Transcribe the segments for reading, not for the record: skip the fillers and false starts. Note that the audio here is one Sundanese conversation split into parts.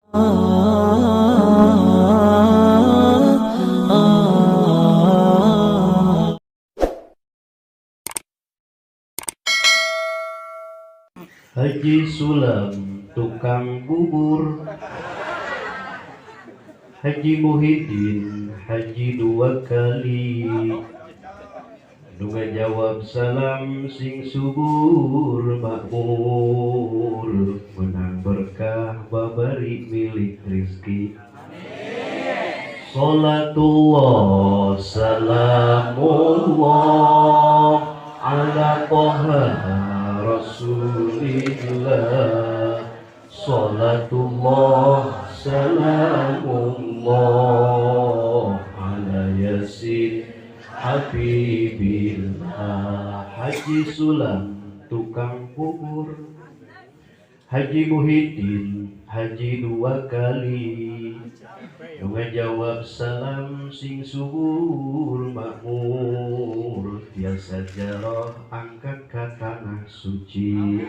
Haji Sulam tukang bubur, Haji Muhyiddin haji dua kali, Dunga jawab salam sing subur makmur, menang berkah babari milik rizki. Salatullah salamullah ala Toha Rasulillah. Salatullah salamullah ala Yasin Habibillah. Haji Sulam tukang bubur, Haji Muhyiddin haji dua kali, Dunga jawab salam sing subur makmur, tiasa jarah angkat ke tanah suci.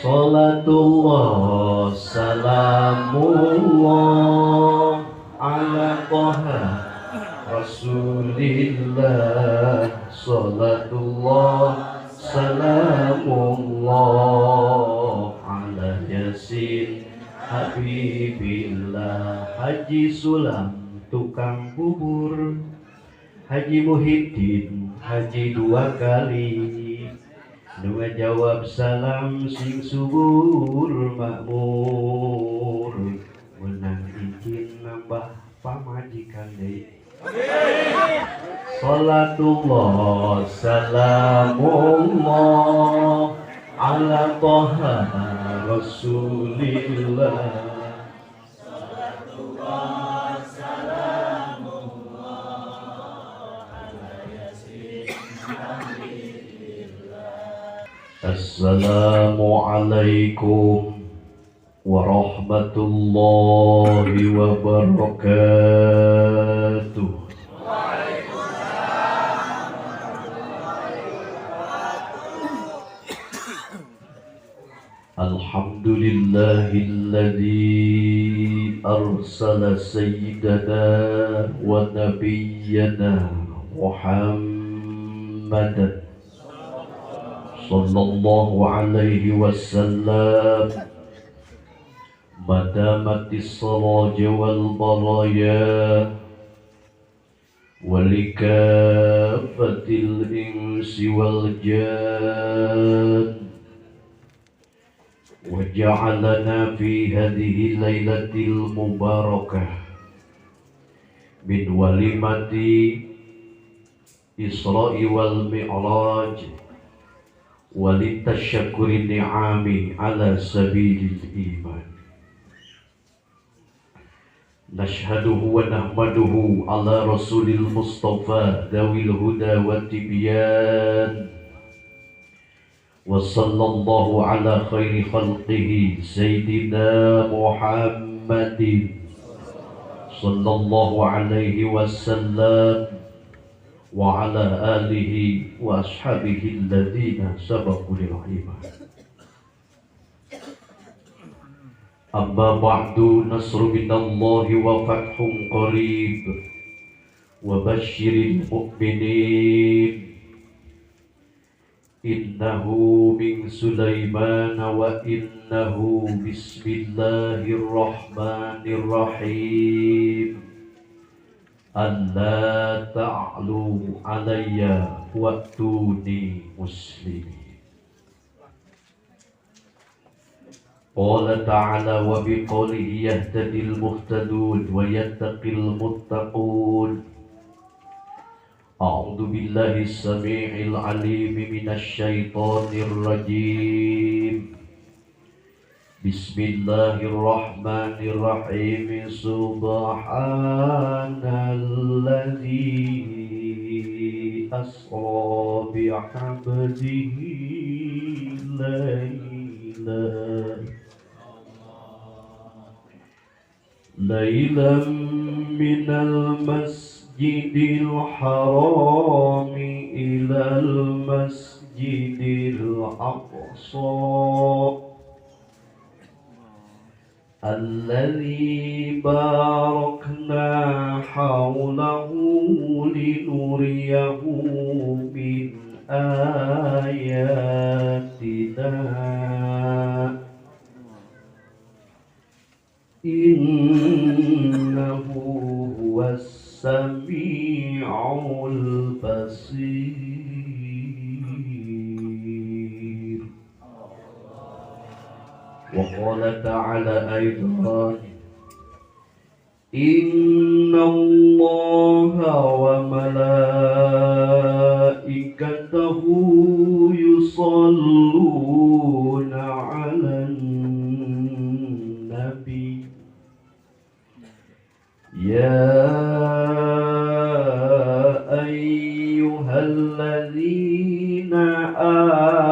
Salatullah salamullah ala Toha Rasulillah. Salatullah salamullah ala Yasin Habibillah. Haji Sulam tukang bubur, Haji Muhyiddin haji dua kali, Dunga jawab salam sing subur makmur, menang izin nambah pamajikan deui. Salatullah salamullah ala Toha Rasulillah. Salatullah salamullah ala Yasin Habibillah. Assalamualaikum warahmatullahi wabarakatuh. Waalaikumsalam warahmatullahi wabarakatuh. Alhamdulillahilladzi arsala sayyidana wa nabiyyana Muhammadan sallallahu alaihi wasallam madamatis salaj wal baraya walikafatil insi wal jan wa ja'alana fi hadhihi lailatil mubarakah min walimati Isra'i wal Mi'raj walitasyakkuri ni'ami ala sabilil iman. Nashhaduhu wa nahmaduhu ala rasulil mustafa dawil huda wa tibyan wa sallallahu ala khairi khalqihi sayyidina Muhammadin sallallahu alaihi wasallam wa ala alihi wa ashabihi alladhina sabaqu lil iman. Amma ba'du, nasru minallahi wa fathun qarib wa basyiril mu'minin. Innahu min Sulaiman wa innahu bismillahirrahmanirrahim. Alla ta'lu alayya wa'tuni muslimin. Qala ta'ala wa biqawlihi yahtadil muhtadun wa yattaqil muttaqun. A'udzu billahi as-sami'il 'alim minasy syaithanir rajim. Bismillahirrahmanirrahim. Subhanalladzi asra bi'abdihi lailan minal masjidil harami ilal masjidil aqsa الذي باركنا حوله لنريه من آياتنا إنه هو السميع البصير. وقال تعالى أيضا إن الله وملائكته يصلون على النبي يا أيها الذين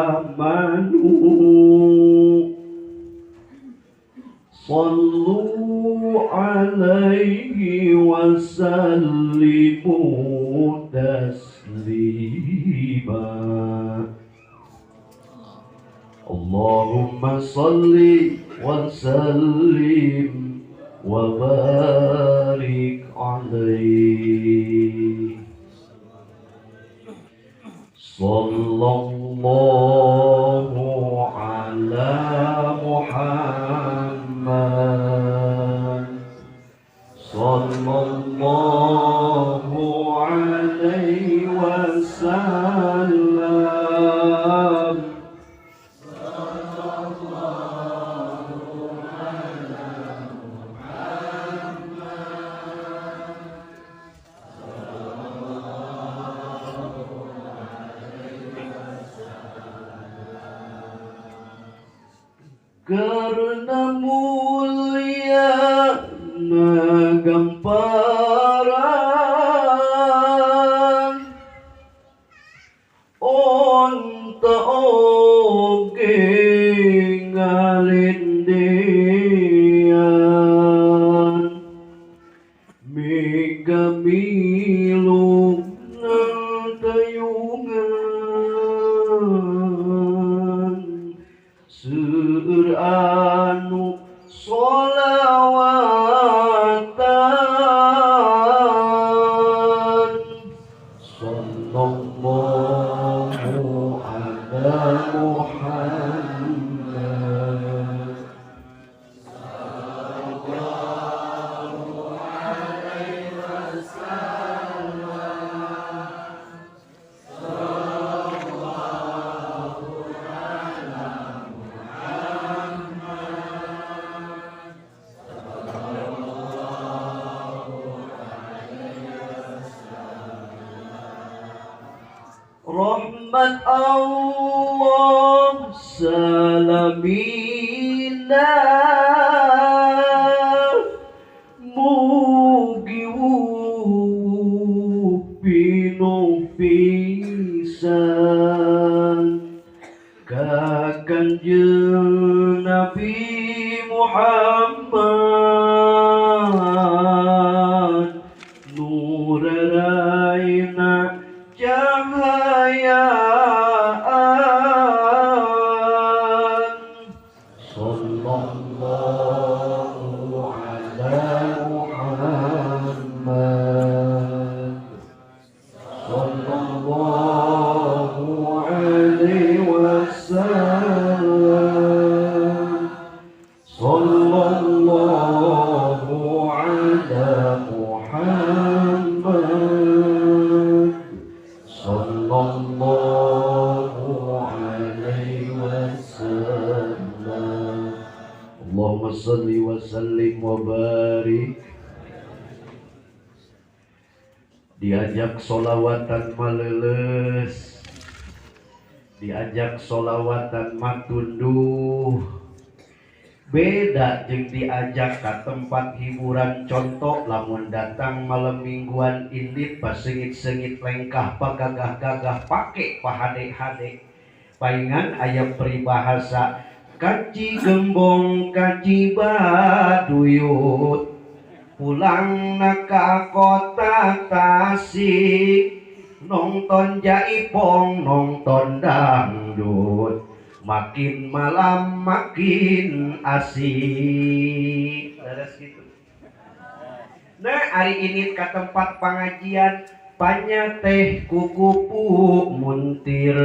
آمنوا صلوا عليه وسلموا تسليما. اللهم صل وسلم وبارك عليه. صلى الله على محمد صلى الله عليه وسلم. صلى الله على محمد صلى الله عليه وسلم. Karena mulia gamparan onta oge ngalindian mega milu tayungan seueur anu sholawatan. Sallallahu ala Muhammad. Sallallahu alaihi wasallam. Sallallahu ala Muhammad. Rahmat Allah salamina mugi pinuh pisan ka Kanjeng Nabi Muhammad nur raina cahayaan. Sallallahu ala Muhammad. Sallallahu alaihi wasallam. Sallallahu ala Muhammad. Sallallahu alaihi wasallam. Allahumma salli wa sallim wa barik. Diajak solawatan maleles, diajak solawatan matunduh. Beda jeung diajak ka tempat hiburan. Contoh lamun datang malam mingguan indit pasengit-sengit lengkah pagagah-gagah pake pahade-hade. Paingan aya peribahasa kaci gembong kaci baduyut pulang ka kota Tasik nonton jaipong nonton dangdut Makin malam makin asik. Leres gitu. Nah, hari ini ke tempat pengajian panya teh kukupu muntir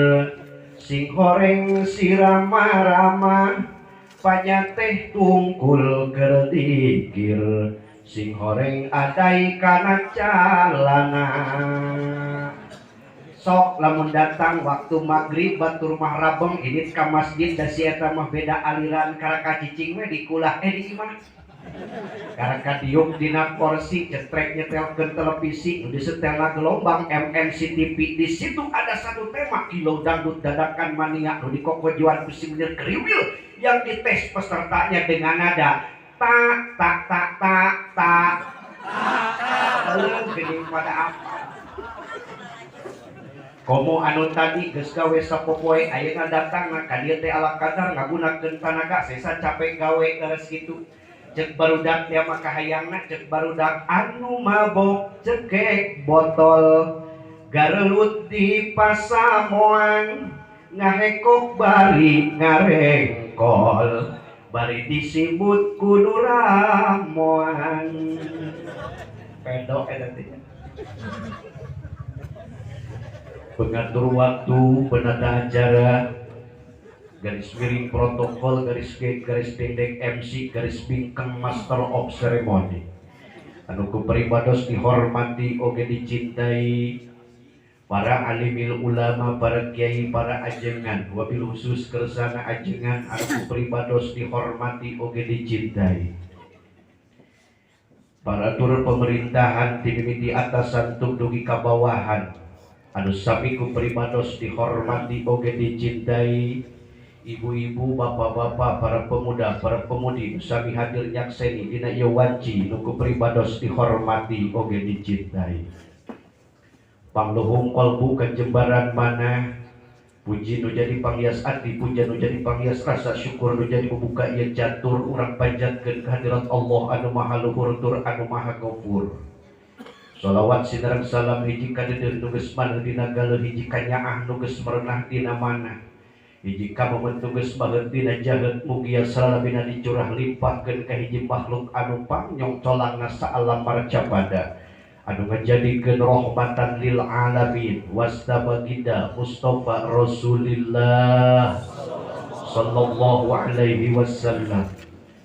sing horeng sirama-rama panya teh tungkul gerdikir sing horeng adai kana calana. Sok lamun datang waktu maghrib batur mah rabeng ini ka masjid da si eta mah beda aliran karaka cicing we dikulah di imah. Karaka diuk dina kursi cetrek nyetelkeun televisi nu disetelna gelombang MNC TV. Di situ ada satu tema kilau dangdut dadakan mania nu dikokojuan ku si Munir Kriwil yang dites pesertanya dengan nada tak tak tak tak tak tak geuning pada apa. Komo anu tadi geus gawe sapopoe ayeuna datang ka dieu teh ala kadar ngagunakeun tanaga sesa capek gawe leres kitu. Cek barudak dia mah kahayangna cek barudak anu mabok cekek botol garelut di pasamoan ngahekok bari ngarengkol bari disibut ku nu ramoan. Pedok eta teh. Pengatur waktu, penata acara, garis miring protokol, garis garis pendek MC, garis bingkang master of ceremony. Anu ku pribados dihormati oge dicintai para alimil ulama, para kiai, para ajengan, wabil khusus kersana ajengan anu ku pribados dihormati oge dicintai. Para atur pemerintahan timimiti atasan tuk dugi ka bawahan anu sami ku pribados dihormati oge dicintai. Ibu-ibu, bapak-bapak, para pemuda, para pemudi sami hadir nyakseni dina ieu wanci nu ku pribados dihormati oge dicintai. Pangluhung kolbu kajembaran mana puji nu jadi panghias ati, puja nu jadi panghias rasa, syukur nu jadi bubuka ieu catur urang panjatkeun kehadirat Allah anu maha luhur tur anu maha gofur. Salawat sinareng salam hiji ka deudeuh nu geus maneuh dina galeuh, hiji ka nyaah nu geus merenah dina manah, hiji ka momen nu geus baheut dina jaheut, mugia salalabina dicurah limpahkeun ka hiji makhluk anu pangnyong colangna saalam marcapada anu ngajadikeun rahmatan lil alamin wasta baginda Mustafa Rasulillah sallallahu alaihi wasallam.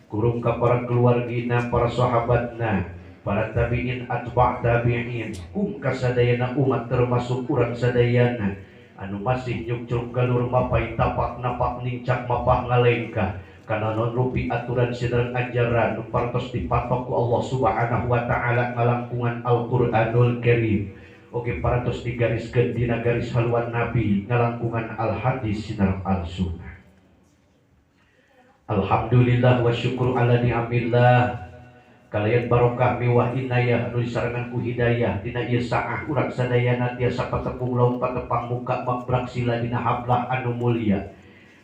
Kurung ka para keluargina, para sahabatna, para tabi'in atba' tabi'in, kum kasadayana umat termasuk urang sadayana anu masih nyukcruk galur mapai tapak napak nincak mapah ngalengkah kana non rupi aturan sinereng ajaran nu parantos dipatok ku Allah Subhanahu wa taala ngalangkungan Al-Qur'anul Karim oge parantos digariskeun dina garis haluan Nabi ngalangkungan al-hadis sinereng al-sunnah. Alhamdulillah wa syukur ala ni'amillah kalayan barokah miwah inayah anu disarengan ku hidayah dina ieu saah urang sadayana tiasa patepung laun patepang muka mabrak sila dina hablah anu mulia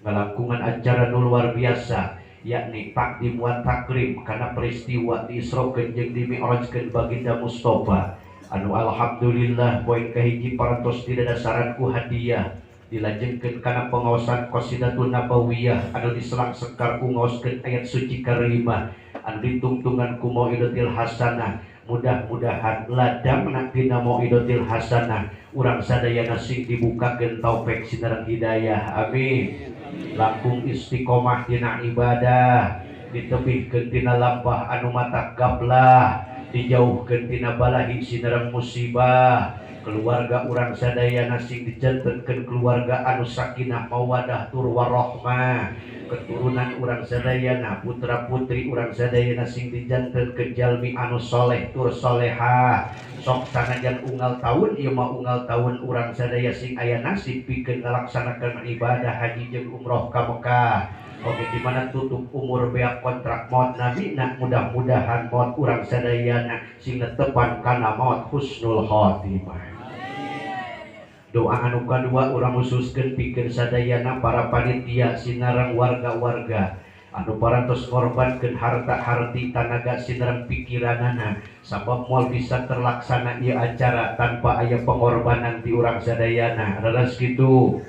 ngalangkungan acara nu luar biasa yakni takdim wa takrim kana peristiwa diisrokeun jeung dimi'rajkeun baginda Mustafa anu alhamdulillah poin kahiji parantos didadasaran ku hadiah dilajengkeun kana pengaosan qasidatun nabawiyah anu diselang sekar ku ngaoskeun ayat suci karimah anu ditungtungan ku mauidatil hasanah. Mudah-mudahan ladangna dina mauidatil hasanah urang sadayana sing dibukakeun taufik sinareng hidayah, amin. Langkung istiqomah dina ibadah, ditebihkeun tina lampah anu matak gaplah, dijauhkeun tina balahi sinareng musibah. Keluarga urang sadayana sing dijantenkeun keluarga anu sakinah mawadah tur warahmah. Keturunan urang sadayana, putra putri urang sadayana sing dijantenkeun jalmi anu soleh tur solehah. Sok sanajan unggal taun ieu mah unggal taun urang sadaya sing aya nasib pikeun ngalaksanakeun ibadah haji jeung umroh ka Mekah. Oke, di mana tutup umur beak kontrak maut nabi nah mudah-mudahan maut urang sadayana sing netepan kana maut husnul khotimah. Doa anu kadua urang khususkeun pikeun sadayana para panitia sinareng warga-warga anu parantos ngorbankeun harta-harti tanaga sinareng pikiranana sabab moal bisa terlaksana ieu acara tanpa aya pengorbanan ti urang sadayana. Leres kitu.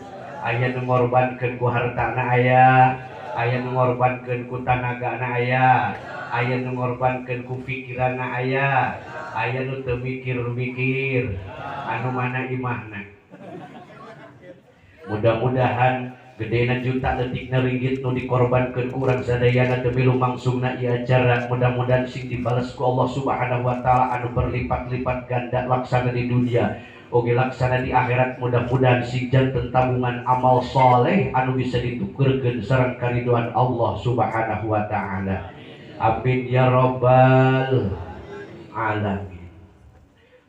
Aya nu ngorbankeun ku hartana aya, aya nu ngorbankeun ku tanagana aya, aya nu ngorbankeun ku pikiranna aya, aya nu teu mikir-mikir anu mana imahna. Mudah-mudahan gedena juta detikna ringgit nu dikorbankeun ku urang sadayana demi lumangsungna ieu acara, mudah-mudahan sing dibales ku Allah Subhanahu wa taala anu berlipat-lipat ganda laksana di dunia oge laksana di akhirat. Mudah-mudahan sing janten tabungan amal soleh anu bisa ditukerkeun sareng karidoan Allah Subhanahu wa taala. Amin ya rabbal alamin.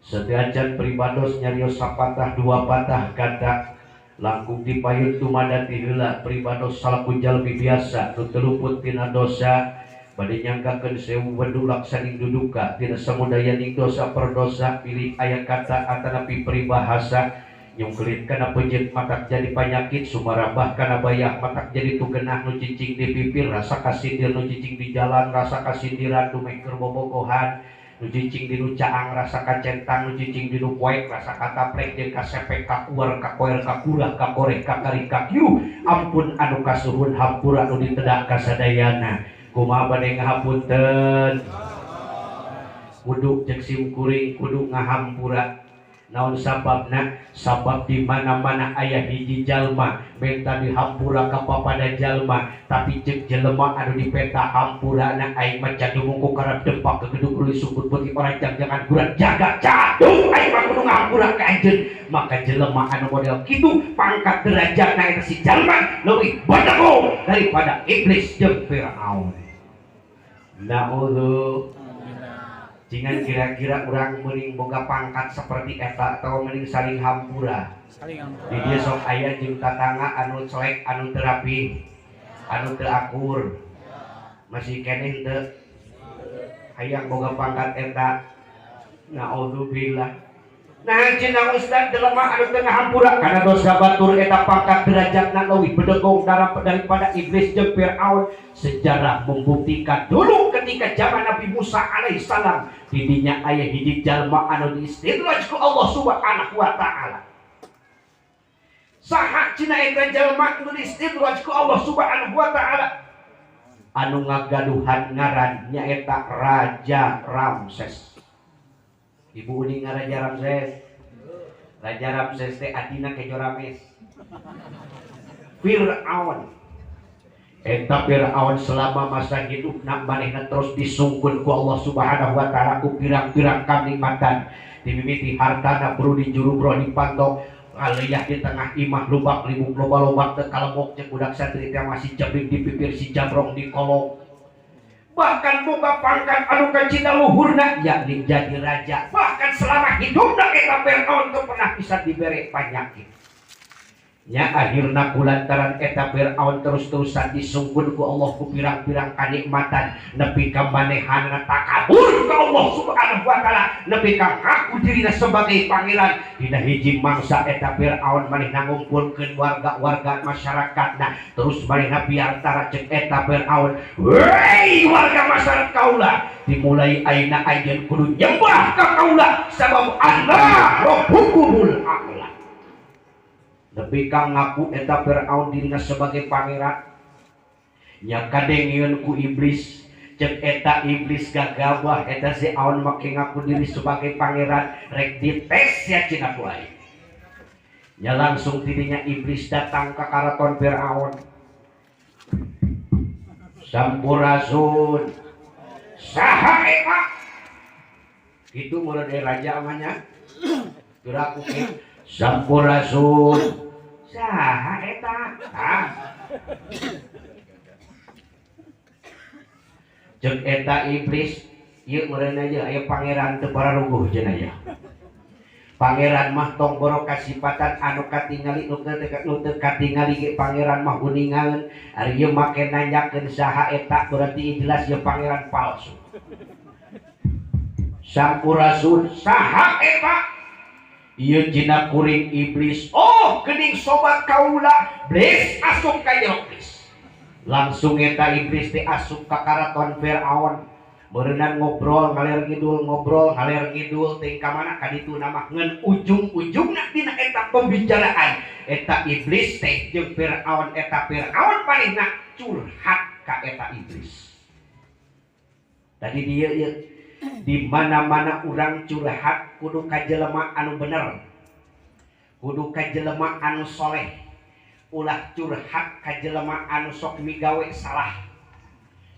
Setiacan pribados nyarios sapatah dua patah kata langkung dipayun tumadati heula pribados salaku jalmi biasa nu teu luput tina dosa, bade nyanggakeun sewu wendu laksaning duduka tina samudayaning dosa perdosa bilih aya kata atanapi peribahasa nyungkelit kana peunjeut matak jadi panyakit, sumarabah kana bayah matak jadi tugenah nu cicing di pipir, rasa kasindir nu cicing di jalan, rasa kasindiran dumeh keur bobogohan nu cicing di nu caang, rasa kacentang nu cicing di nu poek, rasa kataprek jeung kasepek kakuar kakoer kakurah kakoreh kakari kakiu. Ampun anu kasuhun, hampura anu ditedak kasadayana. Kumaha bade ngahapunten? Kudu jeung sim kuring kudu ngahampura. Naon sababna? Sabab di mana-mana aya hiji jalma menta dihampura ka papada jalma, tapi jeung jelema anu dipenta hampurana aing mah cadung ku karep dempak gegedug ruli sukut putih orang jangan gurat jaga cadung aing mah kudu ngahampura ka anjeun. Maka jelema anu model kitu pangkat derajatna eta si jalma leuwih bedego daripada iblis jeung Firaun. Na'udzu. Jangan kira-kira orang mending boga pangkat seperti eta atau mending saling hampura. Saling hampura. Di dia sok aya jeung tatangga anu cuek, anu teu rapi, anu teu akur. Masih keneh teu hayang boga pangkat eta. Naudzubillah. Nah, cenah ustad jelema anu teu ngahampura kana dosa batur eta pangkat derajatna leuwih bedegong daripada iblis jeung Firaun. Sejarah membuktikan dulu ketika zaman Nabi Musa alaihissalam didinya aya hiji jalma anu diistidraj ku Allah Subhanahu wa taala. Saha cenah eta jalma anu diistidraj ku Allah Subhanahu wa taala? Anu ngagaduhan ngaran nyaeta Raja Ramses. Ibu uning Raja Ramses. Raja Ramses teh adina kejo Rames. Fir'aun. Eta Fir'aun selama masa hidupna manehna terus disungkeun ku Allah Subhanahu wa taala ku pirang-pirang kanikmatan. Dimimiti hartana perlu dijurubroh dipantok aliyah di tengah imah lubak libuk loba-lobak teu kalebok jeung budak santri teh masih jabrik di pipir si jamrong di kolong. Bahkan boga pangkat anu kacida luhurna yakni jadi raja. Bahkan selama hidupna eta Fir'aun teu pernah bisa dibere panyakit. Nya akhirna kulantaran eta Fir'aun terus-terusan disungkeun ku Allah ku pirang-pirang kanikmatan nepi ka manehanna takabur ka Allah Subhanahu wa taala, nepi ka ngaku dirina sebagai pangeran. Dina hiji mangsa eta Fir'aun manehna ngumpulkeun warga-warga masyarakatna, terus manehna biantara ceuk eta Fir'aun, "Wei warga masyarakat kaula, dimulai ayeuna anjeun kudu nyembah ka kaula sabab Allah Rabbukumul a'la." Nepi ka ngaku eta Fir'aun dirina sebagai pangeran. Nya kadengieun ku iblis, ceuk eta iblis gagabah eta si Aun make ngaku diri sebagai pangeran, rek dites ya cenah ku aing. Nya langsung tidinya iblis datang ka karaton Fir'aun. Sampurasun. Saha eta? Kitu meureun raja mah nya. Geura ku kieu. Sampurasun. Saha eta? Ah. Ceuk eta iblis, ieu meureun aja aya pangeran teu pararuguh cenah ya. Pangeran mah tong boro kasipatan anu katingali nu teu katingali ge pangeran mah uningaeun. Ari ieu make nanyakeun saha eta berarti jelas ieu pangeran palsu. Sampurasun, saha eta? Ieu cina kuring iblis. Oh, geuning sobat kaula, blis asup ka jero blis. Langsung eta iblis teh asup ka karaton Firaun. Berenang ngobrol ngaler ngidul ngobrol ngaler ngidul teh ka mana ka ditu nama ngan ujung-ujungna dina eta pembicaraan eta iblis teh jeung Firaun eta Firaun manehna curhat ka eta iblis. Tadi dia ieu di mana-mana urang curhat kudu ka jelema anu bener. Kudu ka jelema anu soleh. Ulah curhat ka jelema anu sok migawe salah.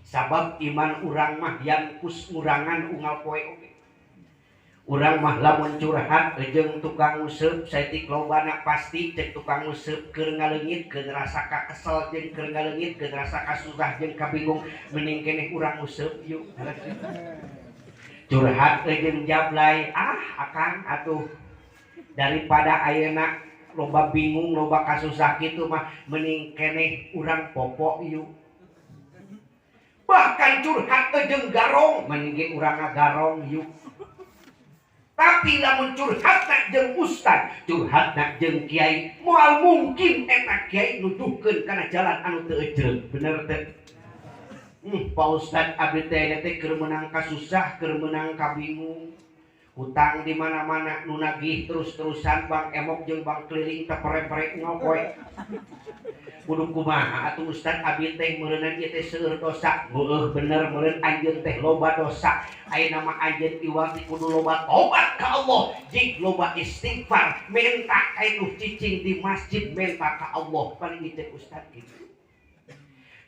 Sabab iman urang mah yang kus urangan unggal poe oge. Urang mah lamun curhat jeung tukang useup saeutik lobana pasti cek tukang useup keur ngaleungit keur ngrasa ka kesel jeung keur ngaleungit keur ngrasa ka susah jeung kabingung mending keneh urang useup yuk. Curhat jeung jablay ah akang atuh daripada ayeuna loba bingung loba kasusah kitu mah mending keneh urang popok yuk. Bahkan curhat jeung garong mending ge urang ngagarong yuk. Tapi lamun curhatna jeung ustad, curhatna jeung kiai, moal mungkin eta kiai nuduhkeun kana jalan anu teu ejreug. Bener teu? Pak Ustad abdi teh teh keur meunang kasusah, keur meunang kabingung. Hutang di mana-mana nu nagih terus-terusan bang emok jeung bang keliling teh pere-pere ngopoe. Kudu kumaha atuh Ustad abdi teh meureunan ieu teh seueur dosa. Heueuh bener meureun anjeun teh loba dosa. Ayeuna mah anjeun iwal ti kudu loba tobat ka Allah, jeung loba istighfar, menta ka nu cicing di masjid menta ka Allah. Paling cek Ustad kitu.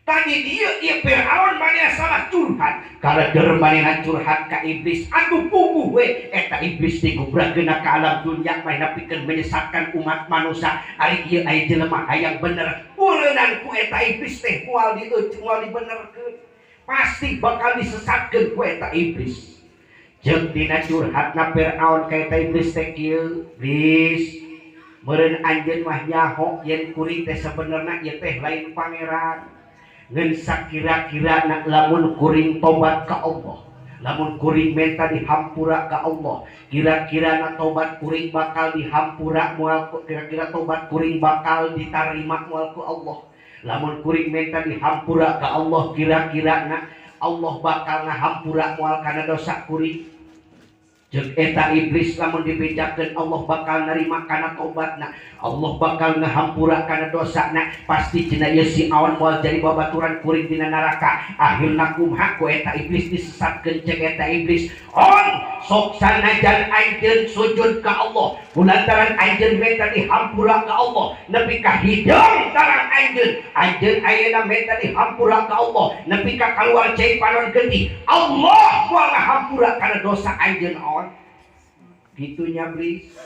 Tadi dia ieu Firaun manehna salah curhat. Kaleder manehna curhat ka iblis atuh puguh we eta iblis digubrakeun ka alam dunya manehna pikeun menyesatkan umat manusia. Ari ieu aya jelema hayang bener ureunan ku eta iblis teh moal moal dibenerkeun. Pasti bakal disesatkeun ku eta iblis. Jeung dina curhatna Firaun ka eta iblis teh kieu, iblis meureun anjeun mah nyaho yen kuring teh sabenerna ieu teh lain pangeran. Ngan sakira-kira nak lamun kuring tobat ka Allah, lamun kuring menta dihampura ka Allah, kira-kira nak tobat kuring bakal dihampura moal, kira-kira tobat kuring bakal ditarima moal ku Allah. Lamun kuring menta dihampura ka Allah, kira-kira nak Allah bakal ngahampura moal kana dosa kuring. Jeung eta iblis lamun dibejakeun Allah bakal narima kana tobatna, Allah bakal ngahampura kana dosana, pasti cenah ieu si awan moal jadi babaturan kuring dina neraka. Akhirna kumaha ku eta iblis disesatkeun cek eta iblis, on sok sanajan anjeun sujud ka Allah, kulantaran anjeun menta dihampura ka Allah, nepi ka hideung tarang anjeun, anjeun ayeuna menta dihampura ka Allah, nepi ka kaluar cai panon getih, Allah moal ngahampura kana dosa anjeun on. Gitunya blis.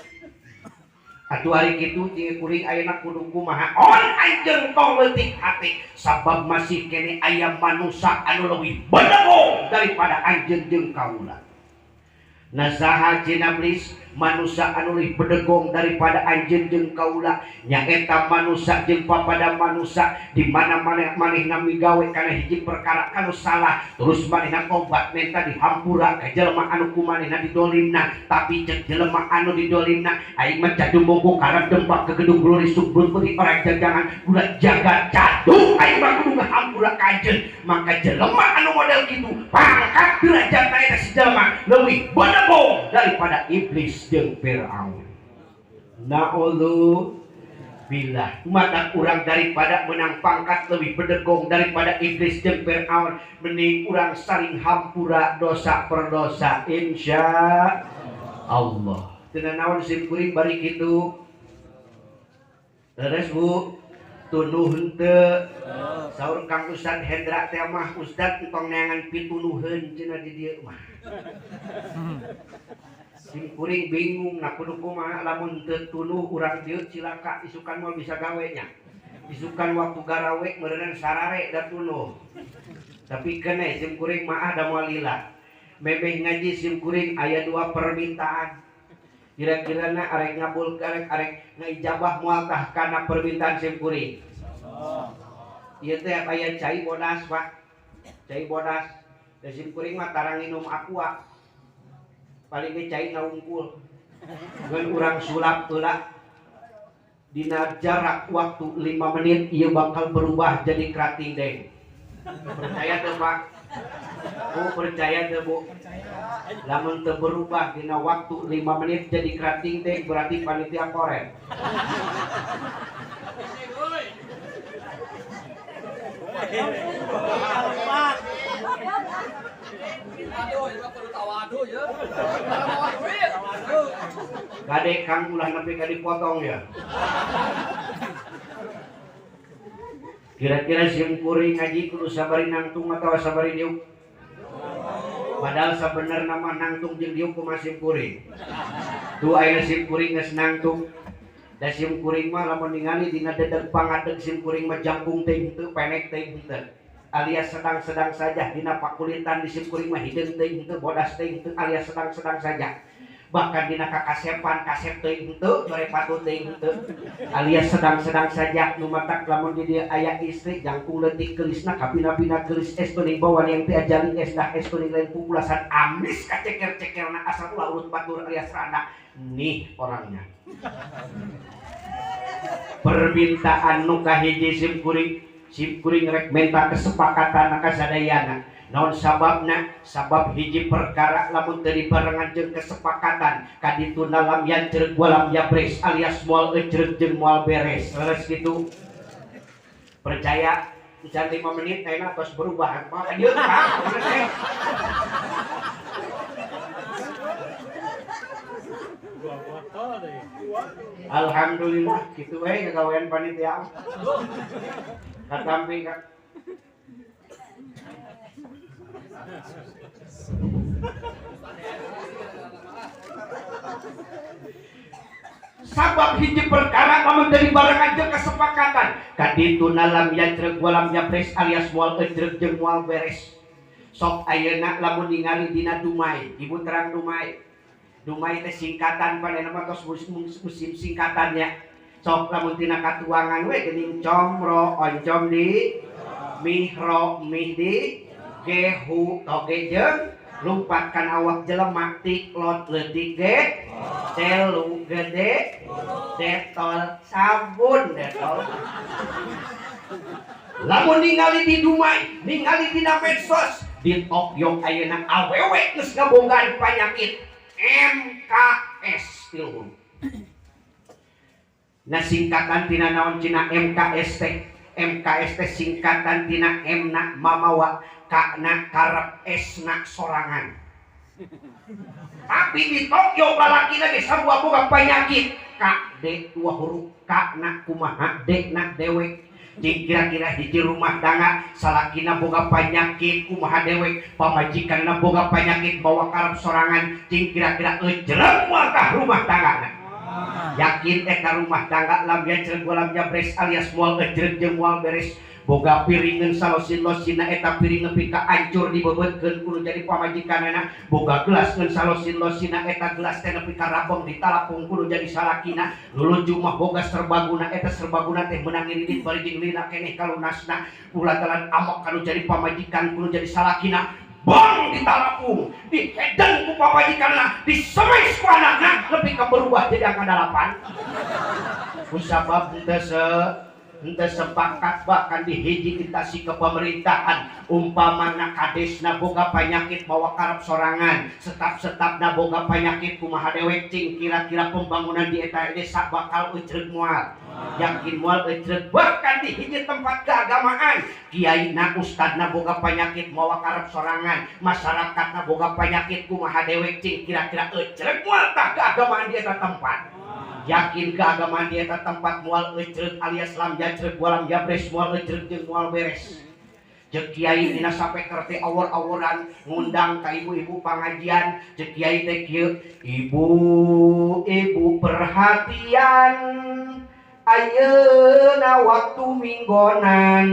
Atuh hari kitu jeung kuring ayeuna kudu kumaha on anjeun tong leutik hati sabab masih kene aya manusa anu leuwih bedegong daripada anjeun jeung kaula. Nasaha cenah blis manusa anu leuwih bedegong daripada anjeun jeung kaula nyaeta manusa jeung papada manusa di mana manehna migawe kana hiji perkara kanu salah terus manehna tobat menta dihampura ka jelema anu ku manehna didolimna tapi cek jelema anu didolimna aing mah cadung bongko karep dempak ke gedung glory subrut putih orang jajangan gula jaga cadung aing mah kudu ngahampura ka anjeun. Maka jelema anu model kitu pangkat derajatna eta si jelema leuwih bedegong daripada iblis jeung Firaun. Na'udzu billah. Mata urang daripada menang pangkat lebih bedegong daripada iblis jeung Firaun, mending urang saling hampura dosa per dosa insya Allah. Teu naon sim kuring bari kitu. Leres Bu, tunuh henteu. Saur Kang Ustad Hendra teh mah Ustad entong neangan pitunuheun cenah di dieu mah. Sim kuring bingung nah kudu kumaha lamun teu tunuh urang dieu cilaka isukan moal bisa gawe nya. Isukan waktu garawe meureunan sarare da tunuh. Tapi kene sim kuring mah da moal lila. Memeh ngaji sim kuring aya dua permintaan. Kira-kira na arek ngabul arek arek ngaijabah moal tah kana permintaan sim kuring. Ieu teh aya cai bodas Pak. Cai bodas. Da sim kuring mah tarang minum aqua. Paling ge cai ngaungkul. Ngan urang sulap heula dina jarak waktu 5 menit ieu bakal berubah jadi krating deng. Percaya teu Pak? Bu percaya teu Bu? Lamun teu berubah dina waktu 5 menit jadi kerating teh berarti panitia koret. Kade Kang ulah nepi ka dipotong ya. Kira-kira sim kuring ngaji kudu sabari nangtung atawa sabari diuk? Padahal sebenarnya mah nangtung jeung diuk kumaha sim kuring. Tuh ayeuna sim kuring geus nangtung. Da sim kuring mah lamun ningali dina dedeg pangadeg sim kuring mah jangkung teh henteu penek teh henteu. Alias sedang-sedang saja dina pakulitan di sim kuring mah hideung teh henteu bodas teh henteu alias sedang-sedang saja. Bahkan dina kakasepan kasep teh henteu jore patut teh henteu alias sedang-sedang saja. Nu matak lamun di dieu aya istri jangkung leutik geulisna kapina-pina geulis es teuing bawa yang teh ajali es dah es teuing lain pupulasan amis kaceker-cekerna asal ulah urut batur alias randa nih orangnya. Permintaan nu kahiji sim kuring rek menta kesepakatan ka sadayana. Naon sababna? Sabab hiji perkara lamun teu dibarengan jeung kesepakatan kadituna lam yajreg walam yabres alias moal ejreg jeung moal beres. Leres kitu. Percaya can 5 menit ayeuna tos berubah. Mah dieu Kang. Alhamdulillah kitu we kagawean panitia. Katampi ka. Sabab hiji perkara lamun teu dibarengan jeung kesepakatan kadituna lam yajreg walam yabres alias moal ejreg jeung moal beres. Sok ayeuna lamun ningali dina dumai, ibu terang dumai. Dumai teh singkatan pan ayeuna mah tos musim singkatannya. Sok lamun tina katuangan we geuning comro oncom di mihro mih di gehu toge jeung lumpatkan awak jelema tiklot leutik ge telu gede detol sabun detol. Lamun ningali di dumai, ningali dina medsos di Tokyo ayeuna awewe geus ngabogaan panyakit MKS tilu. Nah singkatan tina naon cina MKS teh? MKS teh singkatan tina M na mamawa, K na karep, S na sorangan. Tapi di Tokyo lalakina ge sarua boga penyakit K D dua huruf K na kumaha D na dewek. Jeung kira-kira hiji rumah tangga salakina boga penyakit kumaha dewek, pamajikanna boga penyakit bawa karep sorangan, jeung kira-kira ejreg moal tah rumah tanggana. Yakin eta rumah tangga lam yajreg walam yabres alias moal ejreg jeung moal beres. Boga piringeun salosin-losina eta piring nepi ka ancur dibebeutkeun kudu jadi pamajikanana. Boga gelas ngeun salosin-losina eta gelas teh nepi ka rabong ditalapung kudu jadi salakina. Lulucu mah boga serbaguna eta serbaguna teh meunang ngiridit bari jeung lina keneh kalunasna. Ulah telan amok kanu jadi pamajikan kudu jadi salakina. Bang ditalapung, dihedeng ku pamajikanna, disemes ku anakna nepi ka berubah jadi angka 8. Kusabab henteu sepakat bahkan dihiji intasi ke pemerintahan umpamana kadesna boga panyakit bawa karep sorangan, setap-setapna boga panyakit kumaha dewek cing kira-kira pembangunan di eta desa bakal ejreg moal. Yakin moal ejreg. Bahkan di hiji tempat keagamaan kiaina ustadna boga panyakit mawa karep sorangan, masyarakatna boga panyakit kumaha dewek cing kira-kira ejreg moal tah keagamaan di eta tempat. Yakin keagamaan di eta tempat moal ejreg alias lam yajreg walam yabres moal ejreg jeung moal beres. Ceuk kiai dina sapeker teh awor-aworan ngundang ka ibu-ibu pangajian. Ceuk kiai teh kieu, ibu-ibu perhatian ayeuna waktu minggonan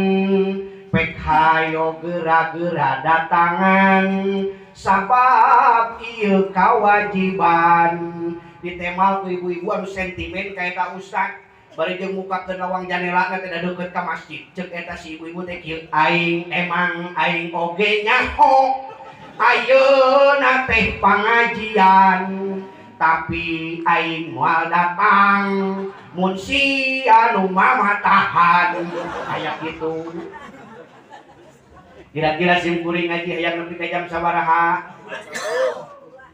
pek hayo geura-geura datangan sabab ieu kawajiban. Ditemal ku ibu-ibu anu sentimen ka eta ustad bari jeung mukakeun lawang janelana teh deukeut ka masjid. Ceuk eta si ibu-ibu teh kieu, aing emang aing oge nyaho ayeuna teh pangajian tapi aing moal datang mun si anu mamatahan. Aya kitu. Kira-kira sim kuring ngaji hayang nepi ka jam sabaraha?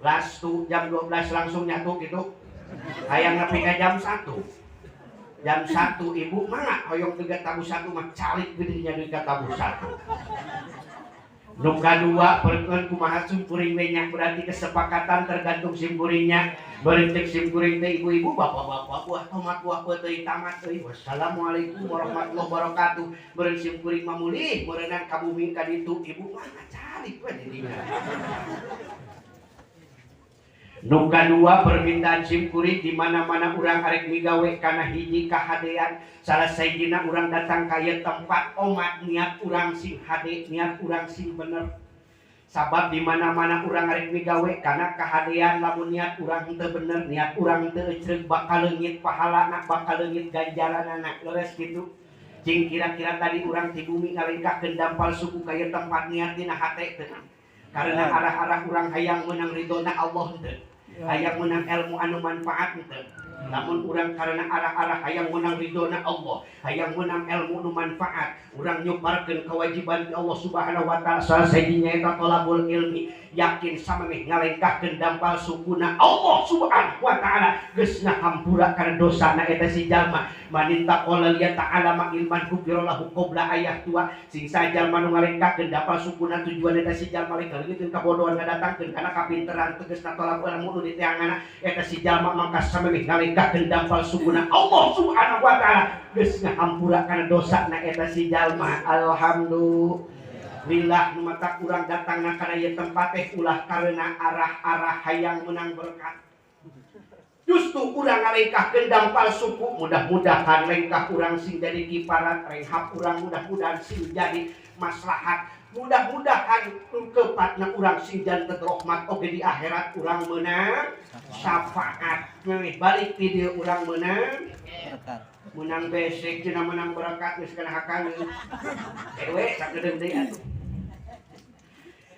Lastu jam 12 langsung nyatu gitu. Hayang nepi ka jam 1. Jam 1 ibu mangga hoyong tiga tabuh 1 mah calik geudinya deui ka tabuh 1. Nu kadua perkeun kumaha sim kuring we nya berarti kesepakatan tergantung sim kuringnya. Beureum ceuk sim kuring teh ibu-ibu bapak-bapak buah tomat buah peuteuy tamat euy. Wassalamualaikum warahmatullahi wabarakatuh. Beureum sim kuring mah mulih meureunnan ka bumi ka ditu ibu mah calik we didinya. Nu kadua permintaan sim kuring di mana-mana urang arek migawe kana hiji kahadean. Salah sahijina urang datang ka ieu tempat omat niat urang sing hade, niat urang sing bener. Sabab di mana-mana urang arek migawe kana kahadean lamun niat urang teu bener, niat urang teu ecreug bakal leungit pahalana, bakal leungit ganjaranana. Leres kitu. Cing kira-kira tadi urang ti bumi ngalengkahkeun dampal suku ka ieu tempat niat dina hate teu. Karena arah-arah urang hayang menang ridona Allah teu. Hayang menang ilmu anu manfaat teu. Namun urang karena arah-arah hayang menang ridona Allah, hayang menang ilmu nu manfaat, urang nyuparkeun kewajiban ti Allah Subhanahu wa taala. Salah sajinya eta thalabul ilmi, yakin samemeh ngalengkahkeun dampal sukuna Allah Subhanahu wa taala geus ngahampura kana dosana eta si jalma. Maninta qala liya ta'ala ma ilman ghufira lahu qabla ayah tua sing sajalma nu ngalengkahkeun dampal sukuna tujuan eta si jalma rek leungiteun kabodohan ngadatangkeun kana kapinteran tegasna thalabul ilmu nu diteanganna eta si jalma mangka samemeh ngalengkahkeun dampal sukuna Allah Subhanahu wa taala geus ngahampura kana dosana eta si jalma. Alhamdulillah nu matak urang datangna kana ieu tempat teh ulah karena arah-arah hayang menang berkat. Justru urang ngalengkahkeun dampal suku, mudah-mudahan lengkah urang sing jadi kiparat, renghap urang mudah-mudahan sing jadi maslahat, mudah-mudahan kepatna urang sing janten rahmat oge di akhirat urang meunang syafaat. Balik ti dieu urang meunang berkat. Menang besek cenah menang berkat geus kana hakaneun. Ewe sakedeung deui atuh.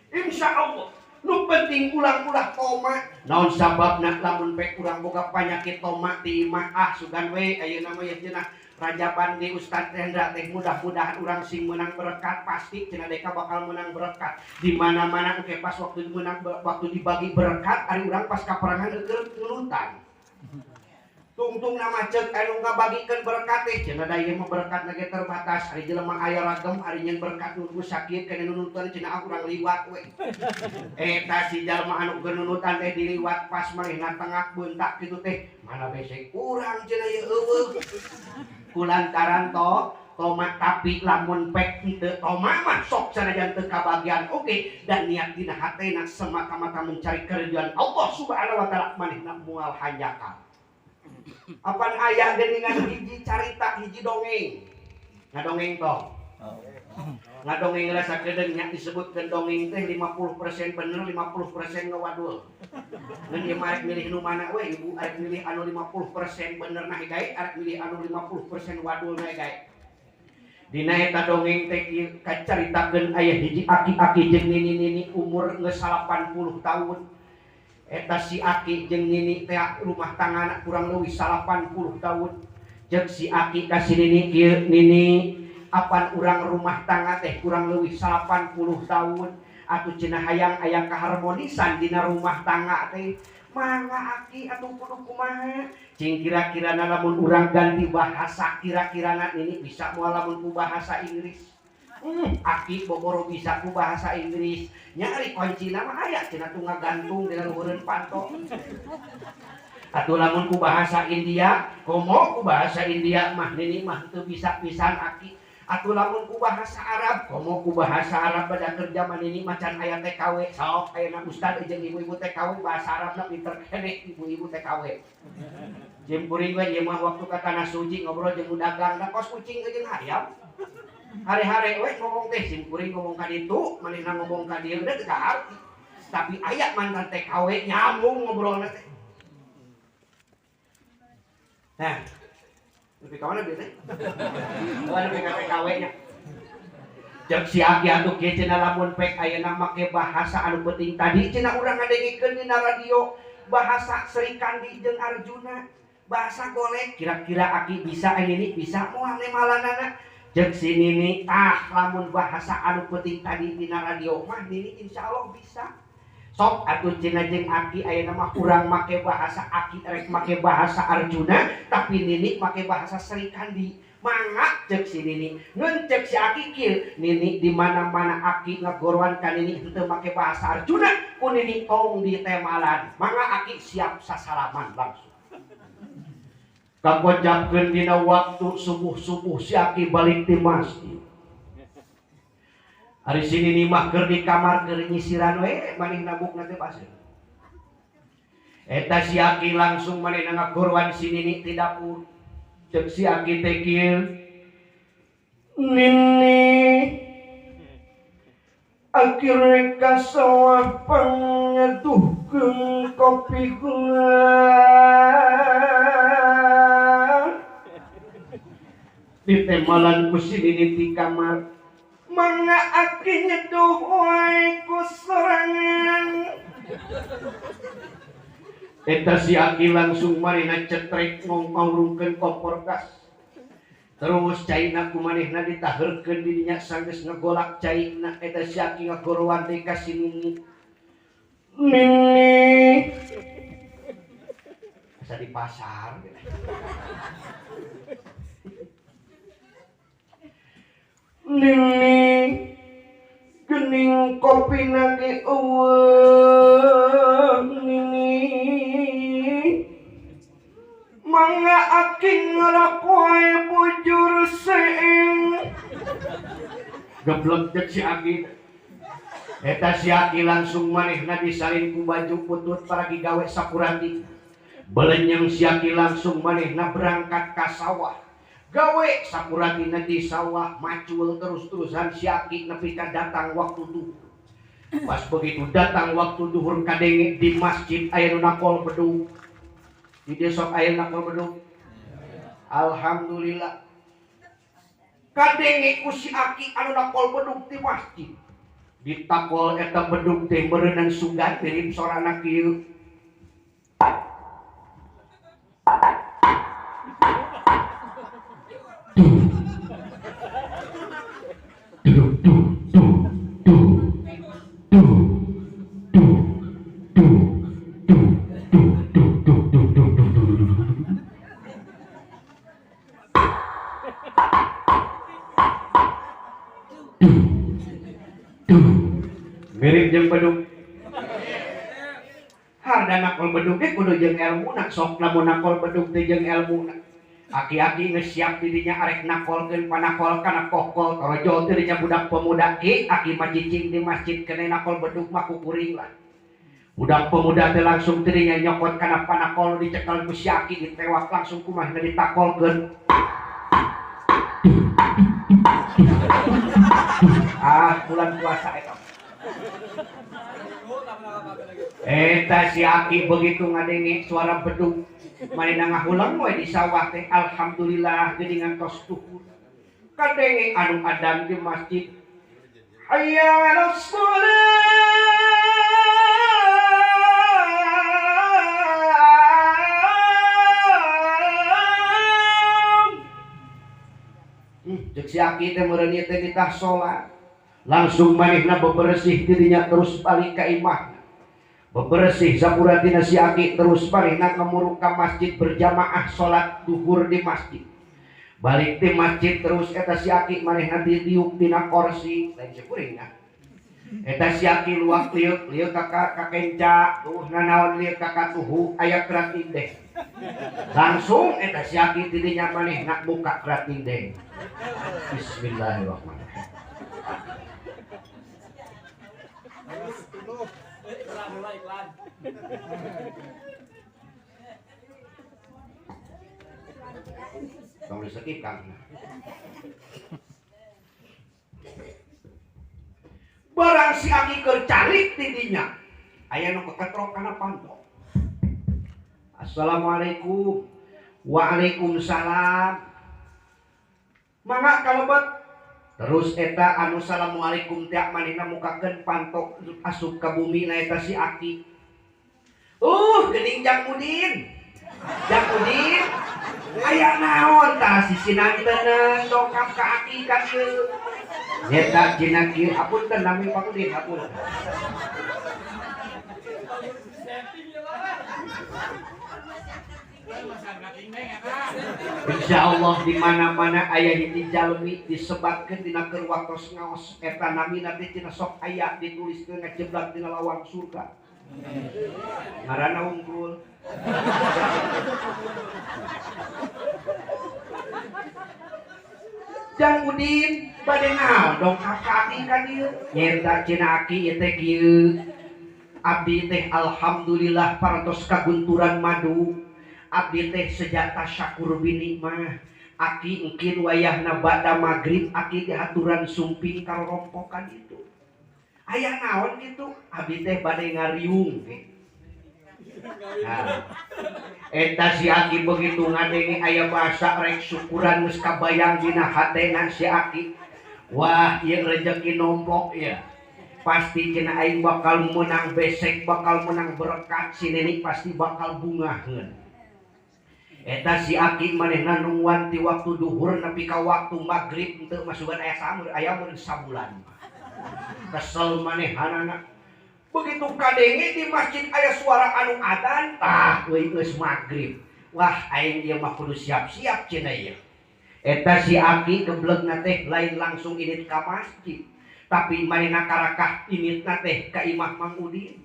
Insyaallah nu penting ulang-ulah toma. Naon sababna lamun pek urang boga panyakit toma ti imah ah sugan we ayeuna mah ye cenah Rajaban di Ustad Hendra teh mudah-mudahan urang sing menang berkat pasti cenah deka bakal menang berkat. Di mana-mana engke pas waktu menang waktu dibagi berkat ari urang pas kaperangan eueuh ngelutan. Tungtung nama cek anu ngabagikeun berkat teh cenah da ieu mah berkat ge terbatas ari jelema aya ragem ari nyeun berkat nu sakit kana nunutan cenah urang liwat we. Eta si jalma anu keur nunutan teh diliwat pas manehna tengah beuntak kitu teh mana besek urang cenah ieu eueuh. Kulantaran to toma tapi lamun pek teu toma mah sok sanajan teu kabagian oge dan niat dina hatena semata-mata mencari keridhaan Allah Subhanahu wa taala manehna moal hanjakal. Apan aya geuningan hiji carita hiji dongeng. Ngadongeng tong. Ngadongeng rasa kedeung nya disebutkeun dongeng teh 50% bener 50% ngawadul. Ngan ieu mah arek milih nu mana we ibu arek milih anu 50% bener nah gae arek milih anu 50% wadul nah gae. Dina eta dongeng teh kieu kacaritakeun aya hiji aki-aki jeung nini-nini umur geus 80 tahun. Eta si aki jeung nini teh rumah tangga kurang leuwih 80 tahun. Jeung si aki ka si nini kieu nini apan urang rumah tangga teh kurang leuwih 80 tahun atuh cenah hayang aya kaharmonisan dina rumah tangga teh. Mangga aki atuh kudu kumaha? Cing kira-kirana lamun urang ganti bahasa kira-kirana nini bisa moal lamun ku bahasa Inggris. Aki boboro bisa ku bahasa Inggris. Nyari kuncina mah aya cenah tuh ngagantung dina luhureun panto. Atuh lamun ku bahasa India, komo ku bahasa India mah nini mah teu bisa pisan aki. Atuh lamun ku bahasa Arab, komo ku bahasa Arab pada kerja mah nini mah can aya TKW. Sok ayeuna ustad jeung ibu-ibu TKW bahasa Arabna pinter keneh ibu-ibu TKW. Jeung kuring we ieu mah waktu ka tanah suci ngobrol jeung nu dagang da kos kucing jeung hayam. Hare-hare we ngomong teh sim kuring ngomong ka ditu, manehna ngomong ka dieu teh teu kaharti. Tapi aya mantan TKW nyambung ngobrolna teh. Nah, lebih ka mana bieu teh? Oh, lebih ka TKW nya. Ceuk si aki atuh kieu cenah lamun pek ayeuna make bahasa anu penting tadi cenah urang ngadengikeun dina radio bahasa Sri Kandi jeung Arjuna, bahasa golek kira-kira aki bisa ini bisa moal nemalanana. Cek si Nini ah lamun bahasa anu penting tadi dina radio mah Nini insyaallah bisa. Sok atuh cenah jeung aki ayeuna mah urang make bahasa aki rek make bahasa Arjuna tapi Nini make bahasa Sri Kandi. Mangga cek si Nini. Ngeun cek si aki kieu, Nini di mana-mana aki ngagoroan ka Nini henteu make bahasa Arjuna ku Nini tong ditemalan. Mangga aki siap sasalaman langsung. Kakojapkeun dina waktu subuh-subuh si aki balik ti masjid. Ari si Nini mah keur di kamar keur nyisiran we manehna bukna teh pasir. Eta si aki langsung manehna ngagoroan si Nini ti dapur. Cek si aki teh kieu, Nini aki rek ka sawah pangnyeduhkeun kopi gula. Ditemalan ku si Nini ti kamar. Mangga aki nyeduh wae ku sorangan. Eta si aki langsung manehna cetrek ngongkrungkeun kompor gas. Terus caina ku manehna ditaheurkeun di dinya sanggeus ngegolak caina eta si aki ngagorowan deui ka si Nini. Nini asa di pasar. Nini gening kopi nage eueuh Nini mangga aki ngerok wae bujur seeng. Geblek cek si aki. Eta si aki langsung manehna disalin ku baju putut paragi gawe sakurati. Belenyeng si aki langsung manehna berangkat ka sawah. Gawe sakuratina di sawah macul terus-terusan si aki nepi ka datang waktu duhur. Pas begitu datang waktu duhur kadenge di masjid aya nu nakol bedug. Di desa aya nakol bedug. Alhamdulillah. Kadenge ku si aki anu nakol bedug di masjid. Ditakol eta bedug teh meureunang sugan mirip sorana kieu. Mirip jeung bedug. Harda nakol bedug ge kudu jeung elmuna, sok lamun nakol bedug teh jeung elmuna. Aki-aki geus siap di dinya arek nakolkeun panakol kana kokol torojol teh dinya budak pemuda ki aki mah cicing di masjid kene nakol bedug mah kukuring lah. Budak pemuda teh langsung teh dinya nyokot kana panakol dicekel ku si aki ditewak langsung kumaha ditakolkeun. Ah, bulan puasa eta. Eta si aki begitu ngadenge suara bedug manehna ngahulang we di sawah teh alhamdulillah geuningan tos tuhur. Kadenge anu adan di masjid. Hayya 'alas shalah. Cek si aki teh meureun ieu teh ditah salat. Langsung manehna beberesih dirinya terus balik ka imahna. Beberesih sapuratina si aki terus manehna ngemuruk ka masjid berjamaah salat duhur di masjid. Balik di masjid terus eta si aki manehna didiuk dina kursi lain sekuringna. Eta si aki luak liuk liuk ka kenca tuh nanaon liuk ka katuhu aya kerating deh. Langsung eta si aki dirinya manehna buka kerating deh. Bismillahirrahmanirrahim. Tong disekip Kang. Barang si aki keur calik ti dinya aya nu keketrok kana panto. Assalamualaikum. Waalaikumsalam. Mangga kalebet. Terus eta anu assalamualaikum teh manehna mukakeun pantok asup ka bumi na eta si aki. Geuning Jang Udin. Jang Udin aya naon tah sisinanteun dongkap ka aki ka dieu. Nyeta cenah kieu hapunten nami Pak Udin hapunten. Insya Allah di mana-mana aya hiji jalmi disebatkeun dina keur waktos ngaos eta namina teh cenah sok aya dituliskeun ngajeblak dina lawang surga. Ngaranna unggul. Jang Udin bade naon dongkap ka aki ka dieu? Nyeta cenah aki ieu teh kieu. Abdi teh alhamdulillah parantos kagunturan madu. Abdi teh sejata syakur bini mah. Aki engkin wayahna bada magrib aki dihaturan sumping karorompokan itu. Aya naon kitu? Abdi teh bade ngariung ge. Nah, eta si aki begitu ngadenge aya bahasa rek syukuran geus kabayang dina hatena si aki. Wah, ieu rejeki nomplok ieu. Pasti cenah aing bakal menang besek, bakal menang berkat, si nenek pasti bakal bungaheun. Eta si aki manehna nungguan ti waktu duhur nepi ka waktu magrib henteu masukan aya samur aya mun sabulan. Kesel manehanana. Begitu kadenge di masjid aya suara anu adan, tah euy geus magrib. Wah, aing ieu mah kudu siap-siap cenah ieu. Eta si aki geblegna teh lain langsung init ka masjid, tapi manehna karakah initna teh ka imah Mang Udin.